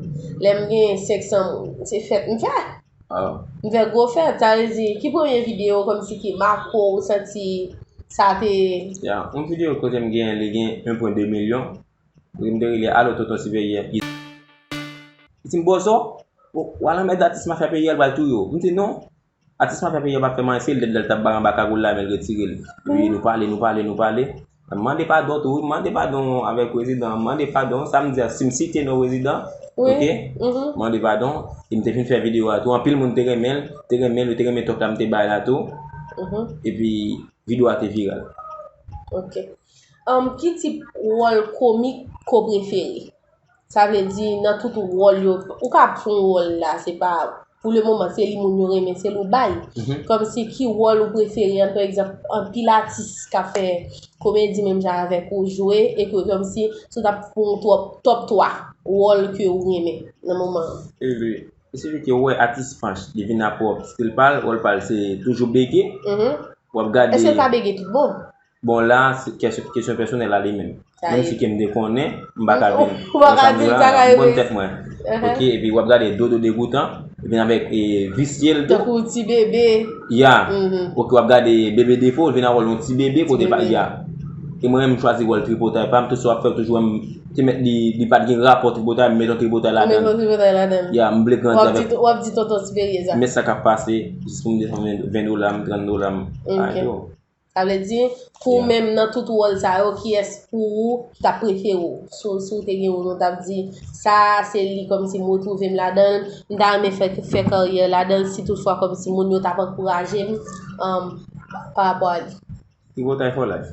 lè m gen senk san moun, se fèt m fè. M fè gwo fèt, sa vle di, ki premye videyo kòmsi ki make w, ou santi sa te. Ya, yon videyo kote m genyen, li gen en pwen de milyon. Li m te rele Alo Tonton Siperyè. Li di m, Bòzò, w al anmède atis mafya peyi a, l pral touye w. M di, non. Atis mafya peyi a p ap fè m anyen, se l dèd la l t ap bay anba kagoul la, men l retire l. Epi nou pale, nou pale, nou pale. M mande padon tou, wi, m mande padon avèk prezidan an, m mande padon, sa m di a, si m site non prezidan, ok, m mande padon, e m te fin fè videyo a tou, anpil moun te renmen l, te renmen l, yo te renmen tòk la m te bay la tou, epi videyo a te viral. Ok. Ki tip wòl komik ke w prefere? Sa vle di, nan tout wòl yo, ou ka pran yon wòl la, se pa, pou le moman, se li moun yo renmen, se li w bay. Kòmsi ki wòl ou prefere, an, pa egzanp, anpil atis k ap fè komedi menm jan avèk ou jwe, e ke kòmsi, si w t ap pran yon twòp, top twa wòl ke ou renmen nan moman an. Espesifike, ou wè atis Panch, li vin apre w, stil pa l, wòl pa l, se toujou bege. W ap gade. Èske l pa bege tout bon? Bon, la, se kesyon, kesyon pèsonèl a li menm. Menm si ke m te konnen, m pa ka vin nan sa m di la, m konn tèt mwen. Ok, epi w ap gade Dodo Degoutan, li vin avèk e, visye l tou. Tankou ti bebe. Ya. Ok, w ap gade Bebe Defo, li vin nan wòl yon ti bebe, kote pa, ya. E mwen menm, m chwazi wòl tripotay pa m, tout sa w ap fè, toujou wè m te mèt li, li pa t gen rapò tripotay, m met yon tripotay ladan l. M met yon tripotay ladan l. Ya, m vle grandi avèk. W ap di, w ap di tonton Tiberyèz la. Men sa k ap pase, jis pou m desann ven, ven dola m, trant dola m. Ok. Ayo. Sa vle di, pou w menm nan tout wòl sa yo, kiyès pou ou ki t ap prefere w? Si w, si w te gen youn, ou t ap di, sa a se li kòmsi m retwouve m ladan l, m ta renmen fè, fè karyè ladan l, si toutfwa kòmsi moun yo t ap ankouraje m, um, pa rapò a li. Tripotay for life.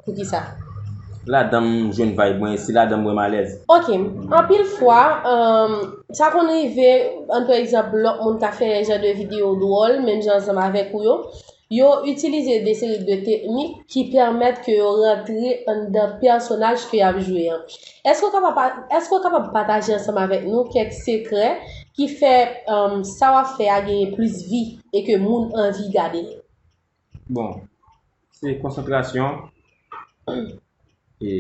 Poukisa? Ladan m jwenn vibe mwen, e se ladan m wè m alèz. Ok, anpil fwa, um, sa konn rive, an pa egzanp, lòt moun ka fè jan de videyo dwòl, menm jan ansanm avèk ou yo. Yo itilize de seri de teknik ki pèmèt ke yo rantre anndan pèsonaj ke y ap jwe an. Èske w kapab pa, èske w kapab pataje ansanm avèk nou kèk sekrè ki fè, um, sa w ap fè a genyen plis vi e ke moun anvi gade l? Bon, se konsantrasyon e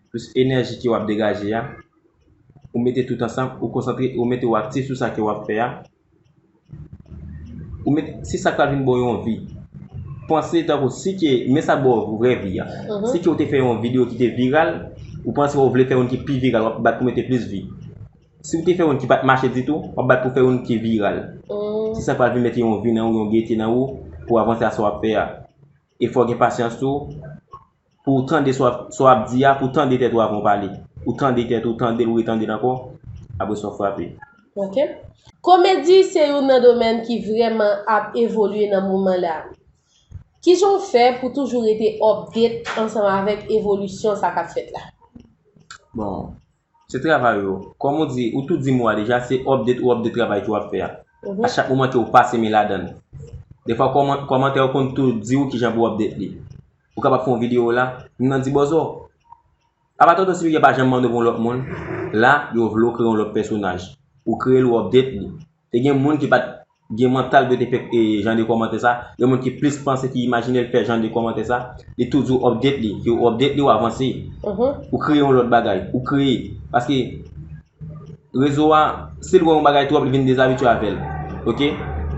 plis enèji ke w ap degaje a. ou mete tout ansanm, ou konsantre, ou mete w aktif sou sa ke w ap fè a. Ou mete, se sa k pral vin ba w yon vi. Panse tankou si ke, men sa ba w vrè vi a. Si ke w te fè yon videyo ki te viral, ou panse w vle fè youn ki pi viral, w ap bat pou mete plis vi. Si w te fè youn ki pa t mache ditou, w ap bat pou fè youn ki viral. Se sa k pral vin mete yon vi nan ou, yon gete nan ou, pou w avanse a sa w ap fè a. E fò w gen pasyans tou, pou w tande sa w ap, sa w ap di a, pou w tande tèt ou avan w pale. Ou tande tèt ou, tande l, ou retande l ankò, apre sa w frape. Ok. Komedi se youn nan domèn ki vrèman ap evolye nan moman la. Kijan w fè pou toujou rete update ansanm avèk evolisyon sa k ap fèt la? Bon, se travay ou. Kòm ou di, ou tou di mo a deja, se update ou update travay ke w ap fè a. A chak moman ke w pase men ladan l. Defwa kòman-, kòmantè yo konn tou di w kijan pou w update li. Ou kapab fè yon videyo la, moun nan di bòzò. Apa tonton Sipirye pa janm mande w pou yon lòt moun. La, yo vle w kreye yon lòt pèsonaj. Ou kreye l, ou update li. Te gen moun ki pa t gen mantal pou yo te fè, e, jan de kòmantè sa. Gen moun ki plis panse, ki imajine l fè jan de kòmantè sa. Li toujou update li. Yo update li, ou avanse. Ou kreye yon lòt bagay. Ou kreye. Paske rezo a, si l wè yon bagay twòp, li vin dezabitye avè l. Ok?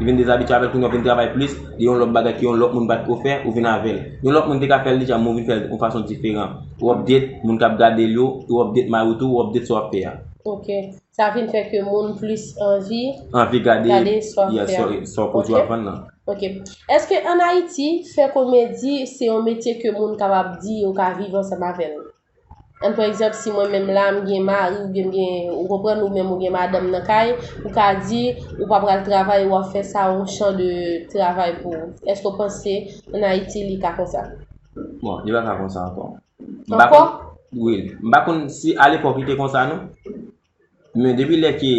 Li vin dezabitye avè l, kounye a w vin travay plis, li yon lòt bagay ke yon lòt moun pa t ko fè, ou vin avè l. Yon lòt moun te ka fè l deja, men ou vin fè l yon fason diferan. Ou update moun k ap gade l yo, ou update mari w tou, ou update sa w ap fè a. Ok. Sa vin fè ke moun plis anvi anvi gade, gade sa w ap fè a. Sa w pwodui w ap vann nan. Ok. Èske ann Ayiti, fè komedi se yon metye ke moun kapab di yo ka viv ansanm avè l? Ann pran egzanp, si mwen menm la, m gen mari, oubyen m gen, ou konprann, ou menm ou gen madanm nan kay, ou ka di, ou pa pral travay, w ap fè sa yon chan de travay pou ou. Èske w panse ann Ayiti li ka konsa? Bon, li pa ka konsa ankò. M pa konn, wi, m pa konn si alepòk li te konsa, non. Men depi lè ke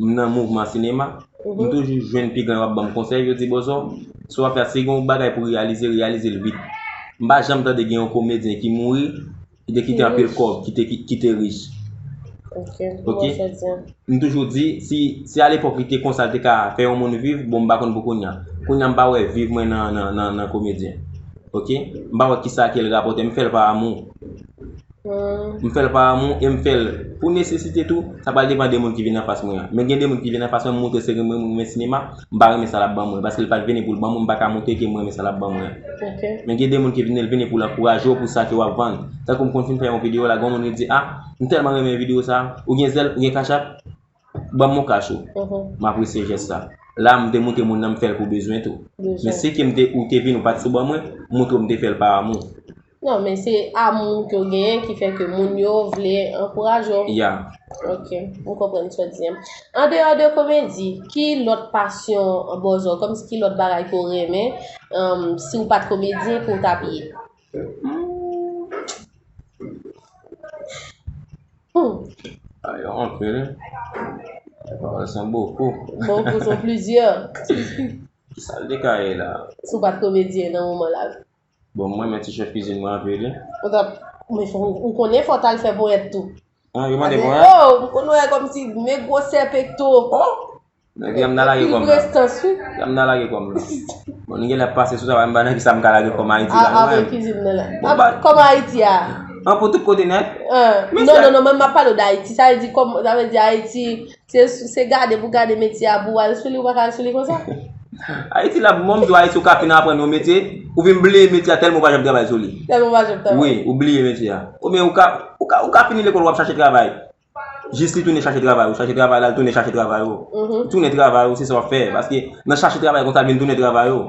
m nan mouvman sinema, m toujou jwenn pi gran yo ap ban m konsèy, yo di, bòzò, sa w ap fè a, si gen yon bagay pou reyalize, reyalize l vit. M pa janm tande gen yon komedyen ki mouri, ki te kite anpil kòb, ki te, ki, ki te rich. Ok. M toujou di, si, si alepòk li te konsa, l te ka fè yon moun viv, bon, m pa konn pou kounye a. Kounye a, m pa wè viv mwen nan, nan, nan, nan komedyen. Ok? M pa wè kisa ke l rapòte, m fè l pa amou. M fè l pa amou e m fè l pou nesesite tou. Sa pral depann de moun ki vin anfas mwen an. Men gen de moun ki vin anfas mwen, m montre se renmen, renmen sinema, m pa renmen sa l ap ban mwen. Paske l pa t vini pou l ban mwen, m pa ka montre ke m renmen sa l ap ban mwen an. Men gen de moun ki vini, l vini pou l ankouraje w pou sa ke w ap vann. Tankou m konn fin fè yon videyo la, gen yon moun ki di, a, m tèlman renmen videyo sa, ou gen zèl, ou gen Cash App? Ban m yon kach ou. M apresye jès sa. La, m te montre moun nan, m fè l pou bezwen tou. Men si ke m te, ou te vin, ou pa t sou ban mwen, m montre w m te fè l pa amou. Non, men se amou ke w genyen ki fè ke moun yo vle ankouraje w. Ya. Ok, m konprann sa w di an. Andeyò de komedi, ki lòt pasyon bòzò, kòmsi ki lòt bagay ke w renmen, um, si w pa t komedyen, ke w t ap ye? Hmm. Ay, anpil. Pawòl san bokou. Bokou, son plizyè. Kisa l te ka ye la? Si w pa t komedyen nan moman la. Bon, mwen, men ti chèf kizin mwen anpil, wi. Ou t ap, men fò, ou konnen fò w t al fè ponyèt tou. An, yo mande mwen. Oh, m konn wè kòmsi men gwosè pekto. Oh! Nèg, y ap nan lage kòm la. Prestans, wi. Y ap nan lage kòm la. Bon, nou genlè ap pase sou sa, m pa nan kisa m ka lage kòm Ayiti la, mwen menm. Apre kizin nan la. Kòm Ayiti a. An, pou tout kote nèt. Non, non, non, mwen m ap pale w d Ayiti. Sa vle di kòm, sa vle di Ayiti, se, se gade pou gade metye a, pou w al sou li, ou pa ka al sou li konsa. Ayiti la, mwen m di w Ayiti, ou ka fin aprann yon metye, ou vin bliye metye a tèlman ou pa janm travay sou li. Tèlman ou pa janm travay. Wi, ou bliye metye a. Oubyen ou ka, ou ka, ou ka fini lekòl, w ap chache travay. Jis li tounen chache travay ou, chache travay la, li tounen chache travay ou. Tounen travay ou, se sa w ap fè. Paske nan chache travay konsa, l vin tounen travay ou.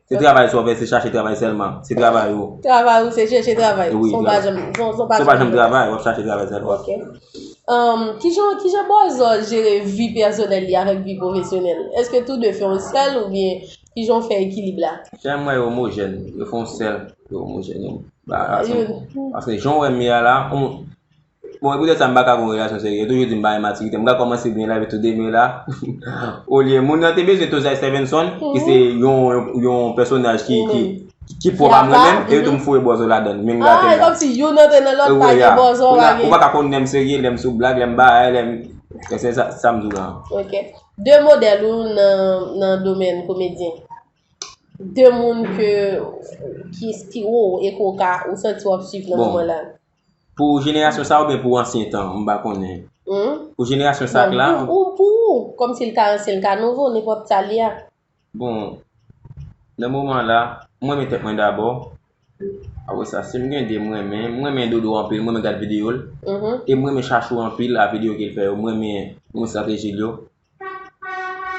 Se travay sa w ap fè, se chache travay sèlman. Se travay ou. Travay ou, se chèche travay. Wi, travay. Sa w pa janm, sa w pa janm travay, w ap chache travay sèlman. Ok. Um, kijan, kijan Bòzò jere vi pèsonèl li avèk vi pwofesyonèl? Èske tou de fè yon sèl oubyen kijan w fè ekilib la? Chè, m wè yo omojèn, yo fè yon sèl, yo omojèn, yo. Paske jan w wè m ye a la, on, Bon, e poutèt sa m pa ka gen yon relasyon serye. Yo toujou di m pa gen matirite. M ka kòmanse byen la, epi tou demen la. Olye, moun nan te bezwen Tozay Stevenson, ki se yon, yon, yon pèsonaj ki, ki, ki pwòp a mwen menm, epi tou m foure Bòzò ladan l. Men m gate l la. Ah, e kòmsi youn antre nan lòt, pa gen Bòzò, pa gen. Ou pa ka konn lè m serye, lè m sou blag, lè m bagay, lè m, se sa, sa m di w la. Ok. De modèl ou nan, nan domèn komedyen. De moun ke, ki enspire w e ke w ka, ou santi w ap swiv nan moman la. Pou jenerasyon sa oubyen pou ansyen tan, m pa konnen. Pou jenerasyon sa k la. Bon, pou, pou ou, kòmsi l ka ansyen, l ka nouvo, nenpòt sa l ye a. Bon, nan moman la, mwen renmen tèt mwen dabò. Apre sa, si m gen de, mwen renmen, mwen renmen Dodo anpil, mwen renmen gad videyo l. E mwen renmen Chachou anpil, a videyo ke l fè yo, mwen renmen, mwen renmen estrateji l yo.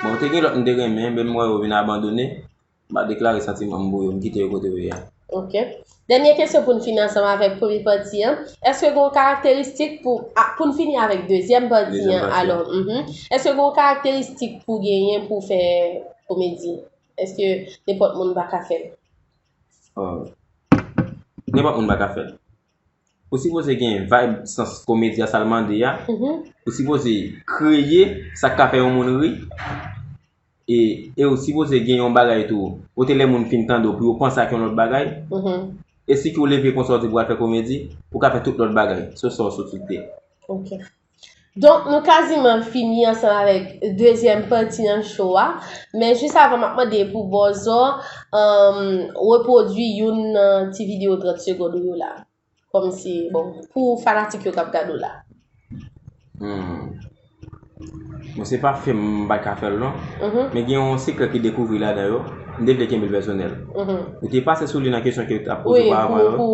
Bon, te gen lòt m te renmen, men m wè yo vin abandone. M pa deklare santiman m pou yo, m kite yo kote yo ye a. Ok. Dènye kesyon pou n fini ansanm avèk premye pati an. Èske gen yon karakteristik pou, a, pou n fini avèk dezyèm pati an, alò, mhm. Èske gen yon karakteristik pou genyen pou fè komedi? Èske nenpòt moun pa ka fè l? Nenpòt moun pa ka fè l. Ou sipoze gen vibe sans komedi a, sa l mande a. Ou sipoze kreye sa k ka fè yon moun ri. E, e ou sipoze gen yon bagay tou. Kote lè moun fin tande w, pou yo panse ak yon lòt bagay. E si ke w leve konsa, w di pou w al fè komedi, ou ka fè tout lòt bagay. Se sa w sot sou te. Ok. Donk, nou kaziman fini ansanm avèk dezyèm pati nan show a. Men jis avan, m ap mande pou Bòzò, um, repwodui youn nan ti videyo trant segond ou yo la. Kòmsi, bon, pou fanatik yo k ap gade w la. Hmm. Bon, se pa fè m, m pa ka fè l non. Men gen yon sekrè ki dekouvri ladan yo. M te vle kenbe l pèsonèl. Ou te pase sou li nan kesyon ke w t ap poze oparavan yo.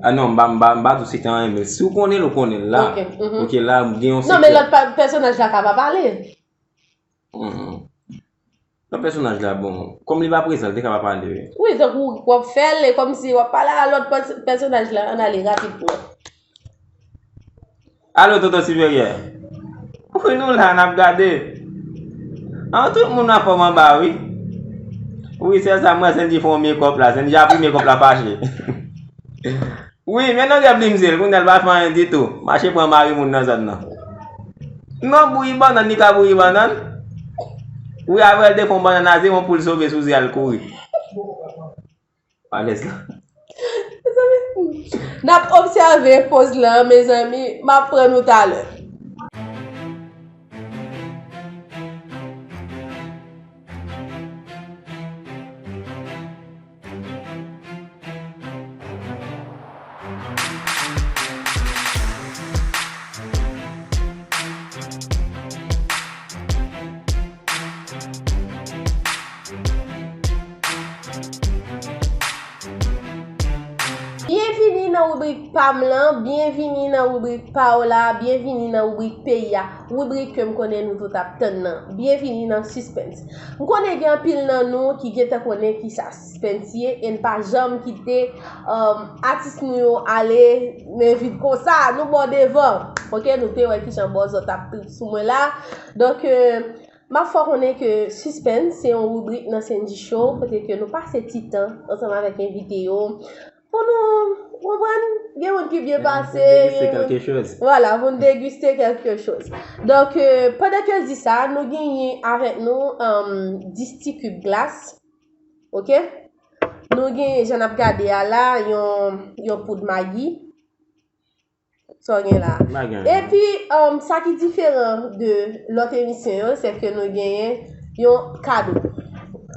Ah non, m pa, m pa, m pa di w se te anyen, men si w konnen l, ou konnen l la. Ok, la, gen yon sekrè. Non, men lòt pèsonaj la ka pa pale. Lòt pèsonaj la, bon, kòm li pa prezan, li te ka pa pale, wi. Wi, tankou w ap fè l, e kòmsi w ap pale a lòt pèsonaj la, ann ale rapid pou mwen. Alo, tonton siperyè. Wi, nou la, n ap gade. An, tout moun anfòm anba, wi. Wi, sè sa, mwen, Sendy fè yon mekòp la. Sendy ap ri, mekòp la fache. Wi, men nan gèp li, msye, kounye a l pa fè anyen ditou. Mache pran mari moun nan zòn nan. Non, bouyi bannann, li ka bouyi bannann. Wi, avè l te fè yon bannann a zewo pou l sove sou zye a, l kouri. Alèz la. Mezanmi, n ap obsève poz lan, mezanmi, m ap pran nou talè. Byenvini nan ribrik pa m lan, byenvini nan ribrik pa w la, byenvini nan ribrik peyi a, ribrik ke m konnen nou tout ap tann nan. Byenvini nan Sispens. M konnen gen anpil nan nou ki gentan konnen kisa sispens ye, e n pa janm kite, um, atis nou yo ale men vid konsa, nou ba w devan. Ok, nou te wè kijan Bòzò t ap trip sou mwen la. Donk, euh, m ap fè w konnen ke Sispens se yon ribrik nan Sendy Show, kote ke nou pase ti tan ansanm avèk envite yo, pou nou, w konprann, gen moun ki byen pase, gen moun, vwala, pou n degiste kèlke choz. Donk, euh, pandan ke l di sa, nou genyen avèk nou, um, dis ti kib glas. Ok? Nou genyen, jan n ap gade a la, yon, yon poud Maggi. Sa w gen la. Epi, um, sa ki diferan de lòt emisyon yo, se ke nou genyen yon kado.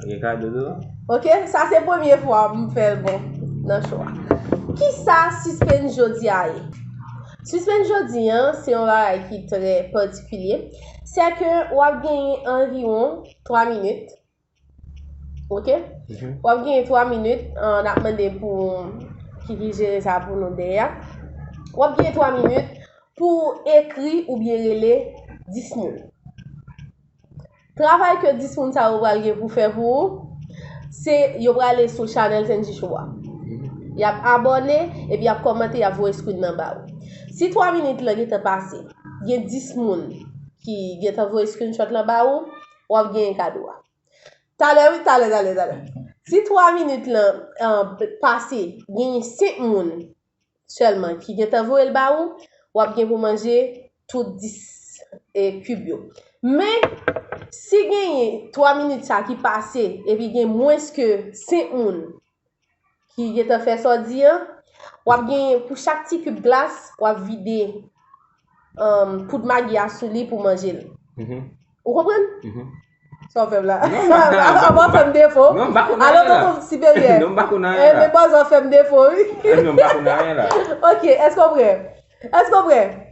Gen kado tou? Ok, sa se premye fwa m fè l bon nan show a. Kisa Sispens jodi a ye? Sispens jodi a, se yon bagay ki trè patikilye. Se ke w ap genyen anviwon twa minit. Ok? W ap genyen twa minit, ah, n ap mande pou Kiki jere sa pou nou dèyè. W ap genyen twa minit pou ekri oubyen rele dis moun. Travay ke dis moun sa yo pral gen pou fè pou ou, se yo prale sou chanèl Sendy Show a. Y ap abòne, epi y ap kòmante, y ap voye screen nan ba ou. Si twa minit lan gentan pase, gen dis moun ki gentan voye screenshot lan ba ou, w ap genyen kado a. Talè, wi, talè, talè, talè. Si twa minit lan, ah, pase, genyen senk moun sèlman ki gentan voye l ba ou, w ap gen pou manje tout dis, eh, kib yo. Men, si genyen twa minit sa ki pase, epi gen mwens ke senk moun ki gentan fè sa w di an, w ap genyen pou chak ti kib glas, w ap vide, um, poud Maggi a sou li pou manje l. Ou konprann? Sa w fè m la? Non, m pa, m pa, m pa, fè m defo. Non, m pa konn anyen la. Alo, tonton siperyè. Non, m pa konn anyen la. Eh, men bòzò fè m defo, wi. Eh, non, m pa konn anyen la. Ok, èske w prè? Èske w prè?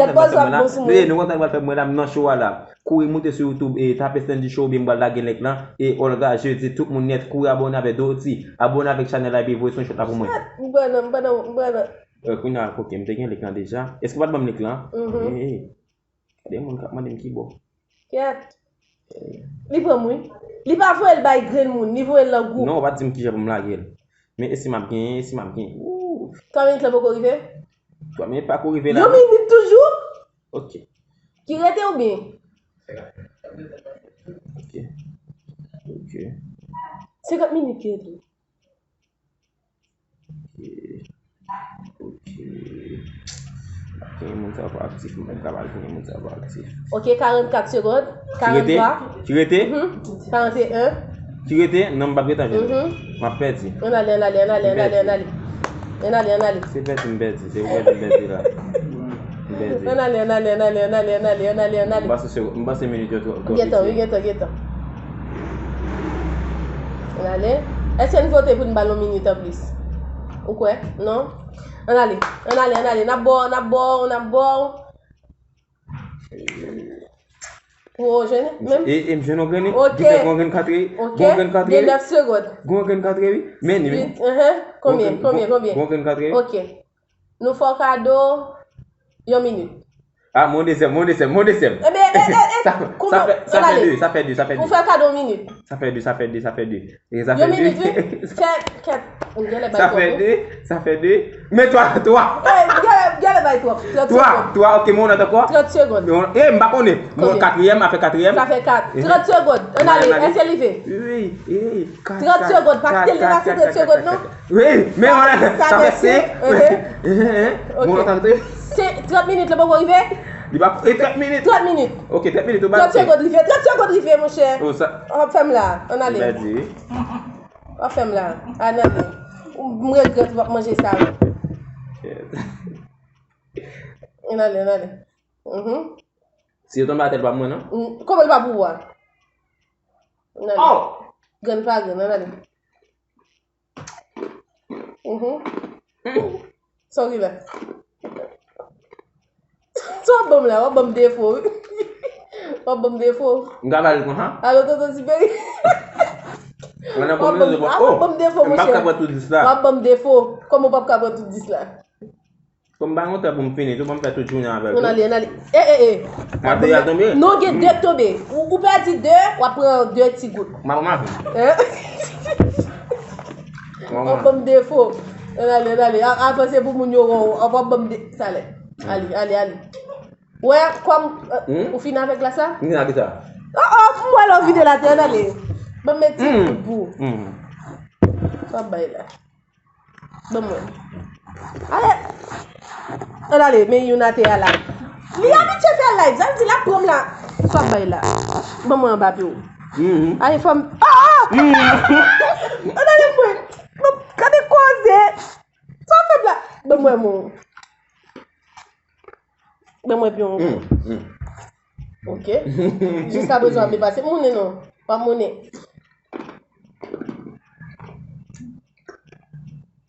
kontan pral fè mwen la. Tande, nou kontan pral fè mwen la, m nan show a la. Kouri moute sou YouTube e tape Stanley Show oubyen m pral lage link lan. E Olga Jeudi, tout moun nèt, kouri abòne avèk Doti. Abòne avèk chanèl la epi voye son shot la pou mwen. M pran nan, m pran nan, m pran nan. Euh, kounye a, ok, m te gen link lan deja. Èske w pa t ban m link lan? Mhm. Hey, hey. Gade moun k ap mande m ki bò. Kèt. Li pran m, wi. Li pa voye l bay grenn moun, li voye l nan gwoup. Non, ou pa t di m kijan pou m lage l. Men e si m ap genyen, e si m ap genyen. Woo! Twa minit lan poko rive? Twa minit pa ko rive la, non. Yon minit toujou? Ok. Ki rete oubyen? Ok. Ok. Senkant minit ki rete. Ok. Ok, moun sa pa aktif, mwen pa pral gen moun sa pa aktif. Ok, karannkat segonn. Ki rete? Karannntwa. Ki rete? Mhm. Karanteyen. Ki rete? Non, m p ap gentan jwenn. Mhm. M ap pèdi. Ann ale, ann ale, ann ale, ann ale, ann ale. Ann ale, ann ale. Se pèdi m pèdi, se pèdi m pèdi la. M pèdi. Ann ale, ann ale, ann ale, ann ale, ann ale, ann ale, ann ale. M panse se, m panse minit yo twò, twò piti. Gentan, wi, gentan, gentan. Ann ale. Èske n vote pou n ba l yon minit anplis? Ou kwè? Non? Ann ale, ann ale, ann ale. N ap ba w, n ap ba w, n ap ba w. Pou w jwenn menm? E, e m jwenn yon grenn, wi. Ok. Gon grenn katre, ok, gon grenn katre, wi. Gen nèf segonn. Gon grenn katre, wi. Men ni, men. Uit, mhm. Konbyen, konbyen, konbyen? Gon grenn katre, wi. Ok. Nou fè w kado yon minit. Ah, mwen dezyèm, mwen dezyèm, mwen dezyèm. Ebyen, e, e, e, sa, kouman? Sa fè, sa fè de, sa fè de, sa fè de. Ou fè kado yon minit. Sa fè de, sa fè de, sa fè de. E sa fè de. Yon minit, wi. Kèt, kèt. Ou genlè bay twòp, wi. Sa fè de, sa fè de. Men twa, twa. Eh, genlè, genlè bay twòp. Trant segonn. Twa, twa, ok, mwen nòt ankò. Trant segonn. E, m pa konnen. Mwen katriyèm, afè katriyèm. Sa fè kat. Trant segonn. Ann ale, èske l rive? Wi, wi. Trant segonn, pa kite l depase trant segonn, non. Wi, men sa fè senk. Ok. Mwen antre. Se trant minit, li poko rive? Li pa, e trant minit. Trant minit. Ok, trant minit, ou ba. Trant segonn rive, trant segonn rive, monchè. W ap fè m la, ann ale. W ap fè m la, ann ale. M regrèt w ap manje sa. Ann ale, ann ale. Mhm. Si yo tonbe atè, l pa pou mwen, non? Mm, kòman l pa pou ou a? Ann ale. Oh! Grenn pa grenn, ann ale. Mhm. Sa w gen la? Sa w ap ban m la, w ap ban m defo, wi. W ap ban m defo. M ka ba l konsa? Alo, tonton Tiberi. W ap ban m, w ap ban m defo, monchè. M p ap ka pran tout dis la. W ap ban m defo. Kòman w p ap ka pran tout dis la? Fò m bay yon tan pou m fini tou, ban m fè tout jounen avè l tou. Ann ale, ann ale. E, e, e. Mwen deja tonbe. Non, gen de k tonbe. Ou, ou pèdi de, w ap pran de ti gout. Mwen pa manje. Hein? W ap ban m defo. Ann ale, ann ale. A, avanse pou moun yo wè w. W ap ban m de, talè. Ale, ale, ale. Wè, kòm, euh, ou fini avèk glas la? M fini ak sa. Oh, oh, m wè lè w vide l atè, ann ale. Ban m met ti gout pou ou. Sa w ap bay la? Ban mwen. Ale. Ann ale, men youn atè a la. Li abitye fè live, sa vle di l ap pran m la. Sa w ap bay la. Ban mwen anba pye w. Ale, fò m. Ah! Ann ale, mwen. Bon, gade koze. Sa w ap fè m la. Ban mwen, mon. Ban mwen pye w. Ok. Jiskaprezan, w ap depase. Mounen non. W ap mounen.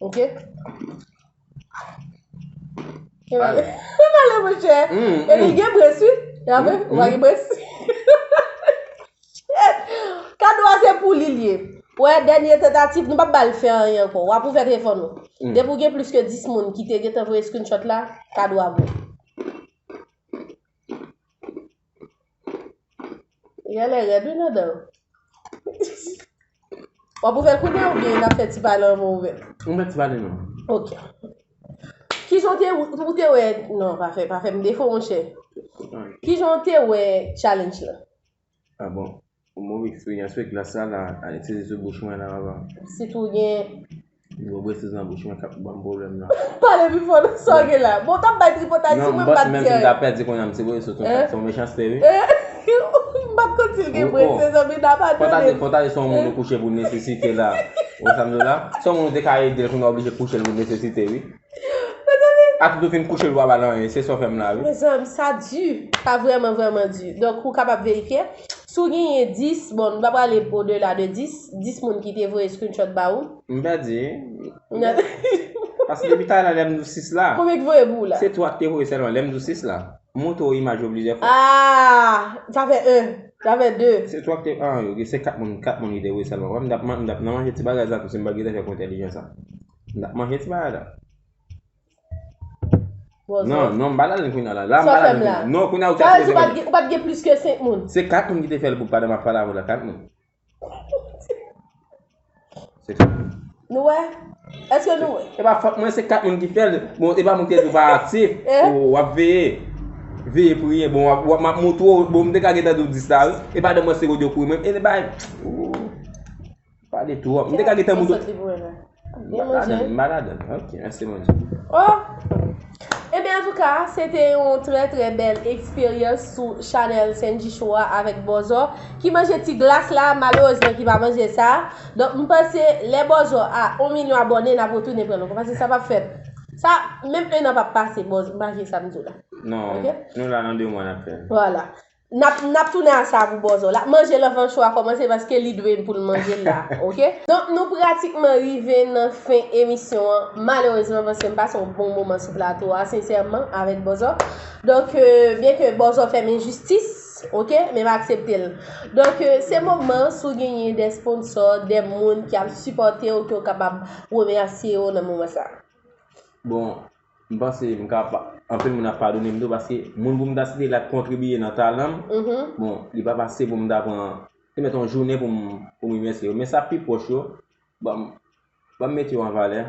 Ok. Ale. Ale, monchè. Epi gen brens, wi. Ou pa gen brens. Kado a se pou li l ye. Wè, dènye tantativ, nou p ap ba l fè anyen ankò. W ap ouvè telefòn ou. Depi w gen plis ke dis moun ki te gentan voye screenshot la, kado a pou ou. Genlè rèd wi nan dan. W ap ouvè l kounye a oubyen n ap fè ti pale anvan w ouvè l? Mwen fè ti pale non. Ok. Kijan w te, ou te wè, non, pa fè, pa fè m defo, monchè. Kijan w te wè challenge lan? Ah bon. Yon move eksperyans wi, glas la, la, al itilize sou bouch mwen la, papa. Sitou gen. Yon brezèz nan bouch mwen k ap ban m pwoblèm la. Pale pi fò nan sa w gen la. Bon, w t ap bay tripotay sou mwen, m pa t di anyen. Non, m panse menm si m ta pèdi kounye a, m se brezèz, se yon mechanste wi. M pa t konn si l gen brezèz, mezanmi, n ap atann. Fò ta di, fò ta di se yon moun ou kouche pou nesesite la. Ou wè sa m di w la? Se yon moun ou te ka ede l, kounye a oblije kouche l pou nesesite wi. Mezanmi. Atout ou fin kouche l, ou pa ba l anyen, se sa w fè m la wi. Mezanmi, sa di. Sa vrèman, vrèman di. Donk, ou kapab verifye. Si w genyen dis, bon, nou pa prale odela de dis, dis moun ki te voye screenshot ba ou. M pèdi. Paske depi talè lè m di w sis la. Konbyen ki voye pou ou la? Se twa ki te voye sèlman, lè m di w sis la. M montre w imaj yo plizyè fwa. Ah, sa fè en, sa fè de. Se twa ki te, ah, ok, se kat moun, kat moun ki te voye sèlman. Wè, m t ap man-, m t ap nan manje ti bagay sa tou, si m pa t gentan fè kontèlijan sa. M t ap manje ti bagay la. Non, non, m pa ladan kounye a la. La, m pa ladan kounye a. Non, kounye a ou te ap poze mwen. Ou pa t gen plis ke senk moun. Se kat moun ki te fè l pou pandan m ap pale avè w la, kat moun. Se kat moun. Nou wè? Èske nou wè? E pa fòt mwen, se kat moun ki fè l. Bon, e pa mwen ki te di w pa aktif. W ap veye. Veye, priye. Bon, w ap, w ap, m ap montre w. Bon, m te ka gentan di w dis la, wi. E pa de mwen se yo kouri mwen. E bay. Pale twòp. M te ka gentan moute. M pa ladan, m pa ladan. Ok, mèsi Bondye. Oh! Ebyen, antouka, se te yon trè, trè bèl eksperyans sou chanèl Sendy Show a avèk Bòzò, ki manje ti glas la, malerezman, ki pa manje sa. Donk, m panse, lè Bòzò a yon milyon abòne, n ap retounen pran l ankò, paske sa p ap fèt. Sa, menm en an p ap pase, Bòzò, malgre sa m di w la. Non, nou la nan de mwa n ap fè l. Vwala. N ap, n ap tounen a sa pou Bòzò. L ap manje l anvan show a kòmanse paske li dwe pou l manje l la, ok? Donk, nou pratikman rive nan fen emisyon an, malerezman, paske m pase yon bon moman sou plato a, sensèman, avèk Bòzò. Donk, euh, byen ke Bòzò fè m enjistis, ok? Men m aksepte l. Donk, euh, se moman, si w genyen de sponsò, de moun ki ap sipòte w, ke w kapab remèsye yo nan moman sa a. Bon, M panse m ka pa, anpil moun ap padone m tou, paske moun pou m ta site la k kontribiye nan talan m, bon, li pa pase pou m ta pran, te mete yon jounen pou m, pou m remèsye yo. Men sa pi pwòch yo, ban m, ban m mete yo an valè.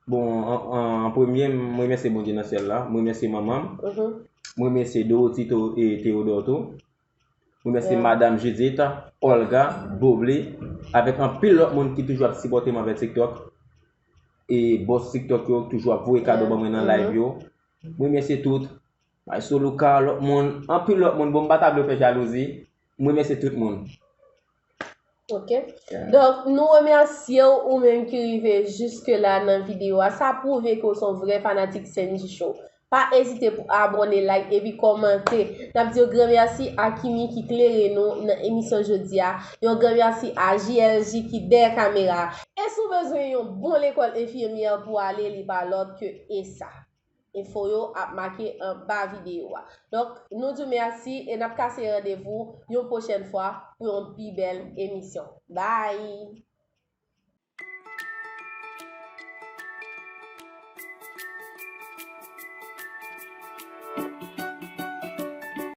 Bon, an, an, an premye, m remèsye Bondye nan syèl la, m remèsye manman m, m remèsye Dorothy To-, e Theodore tou. Remèsye Madam Judith, Olga, Bobley, avèk anpil lòt moun ki toujou ap sipòte m avèk TikTok. E bòs TikTok yo toujou ap voye kado ban mwen nan live yo. M remèsye tout. Maestro Luca, lòt moun, anpil lòt moun. Bon, m pa ta vle fè jalouzi. M remèsye tout moun. Ok. Donk, nou remèsye w, ou menm ki rive jiske la nan videyo a. Sa pwouve ke w se yon vrè fanatik Sendy Show. Pa ezite pou abòne, like, epi kòmante. N ap di yon gran mèsi a Kimi ki klere nou nan emisyon jodi a. Yon gran mèsi a J L J ki dèyè kamera a. E si w bezwen yon bon lekòl enfimyè pou w ale, li pa lòt ke ESSA. Enfo yo ap make anba videyo a. Donk, nou di w mèsi e n ap kase randevou yon pwochèn fwa pou yon pi bèl emisyon. Bye!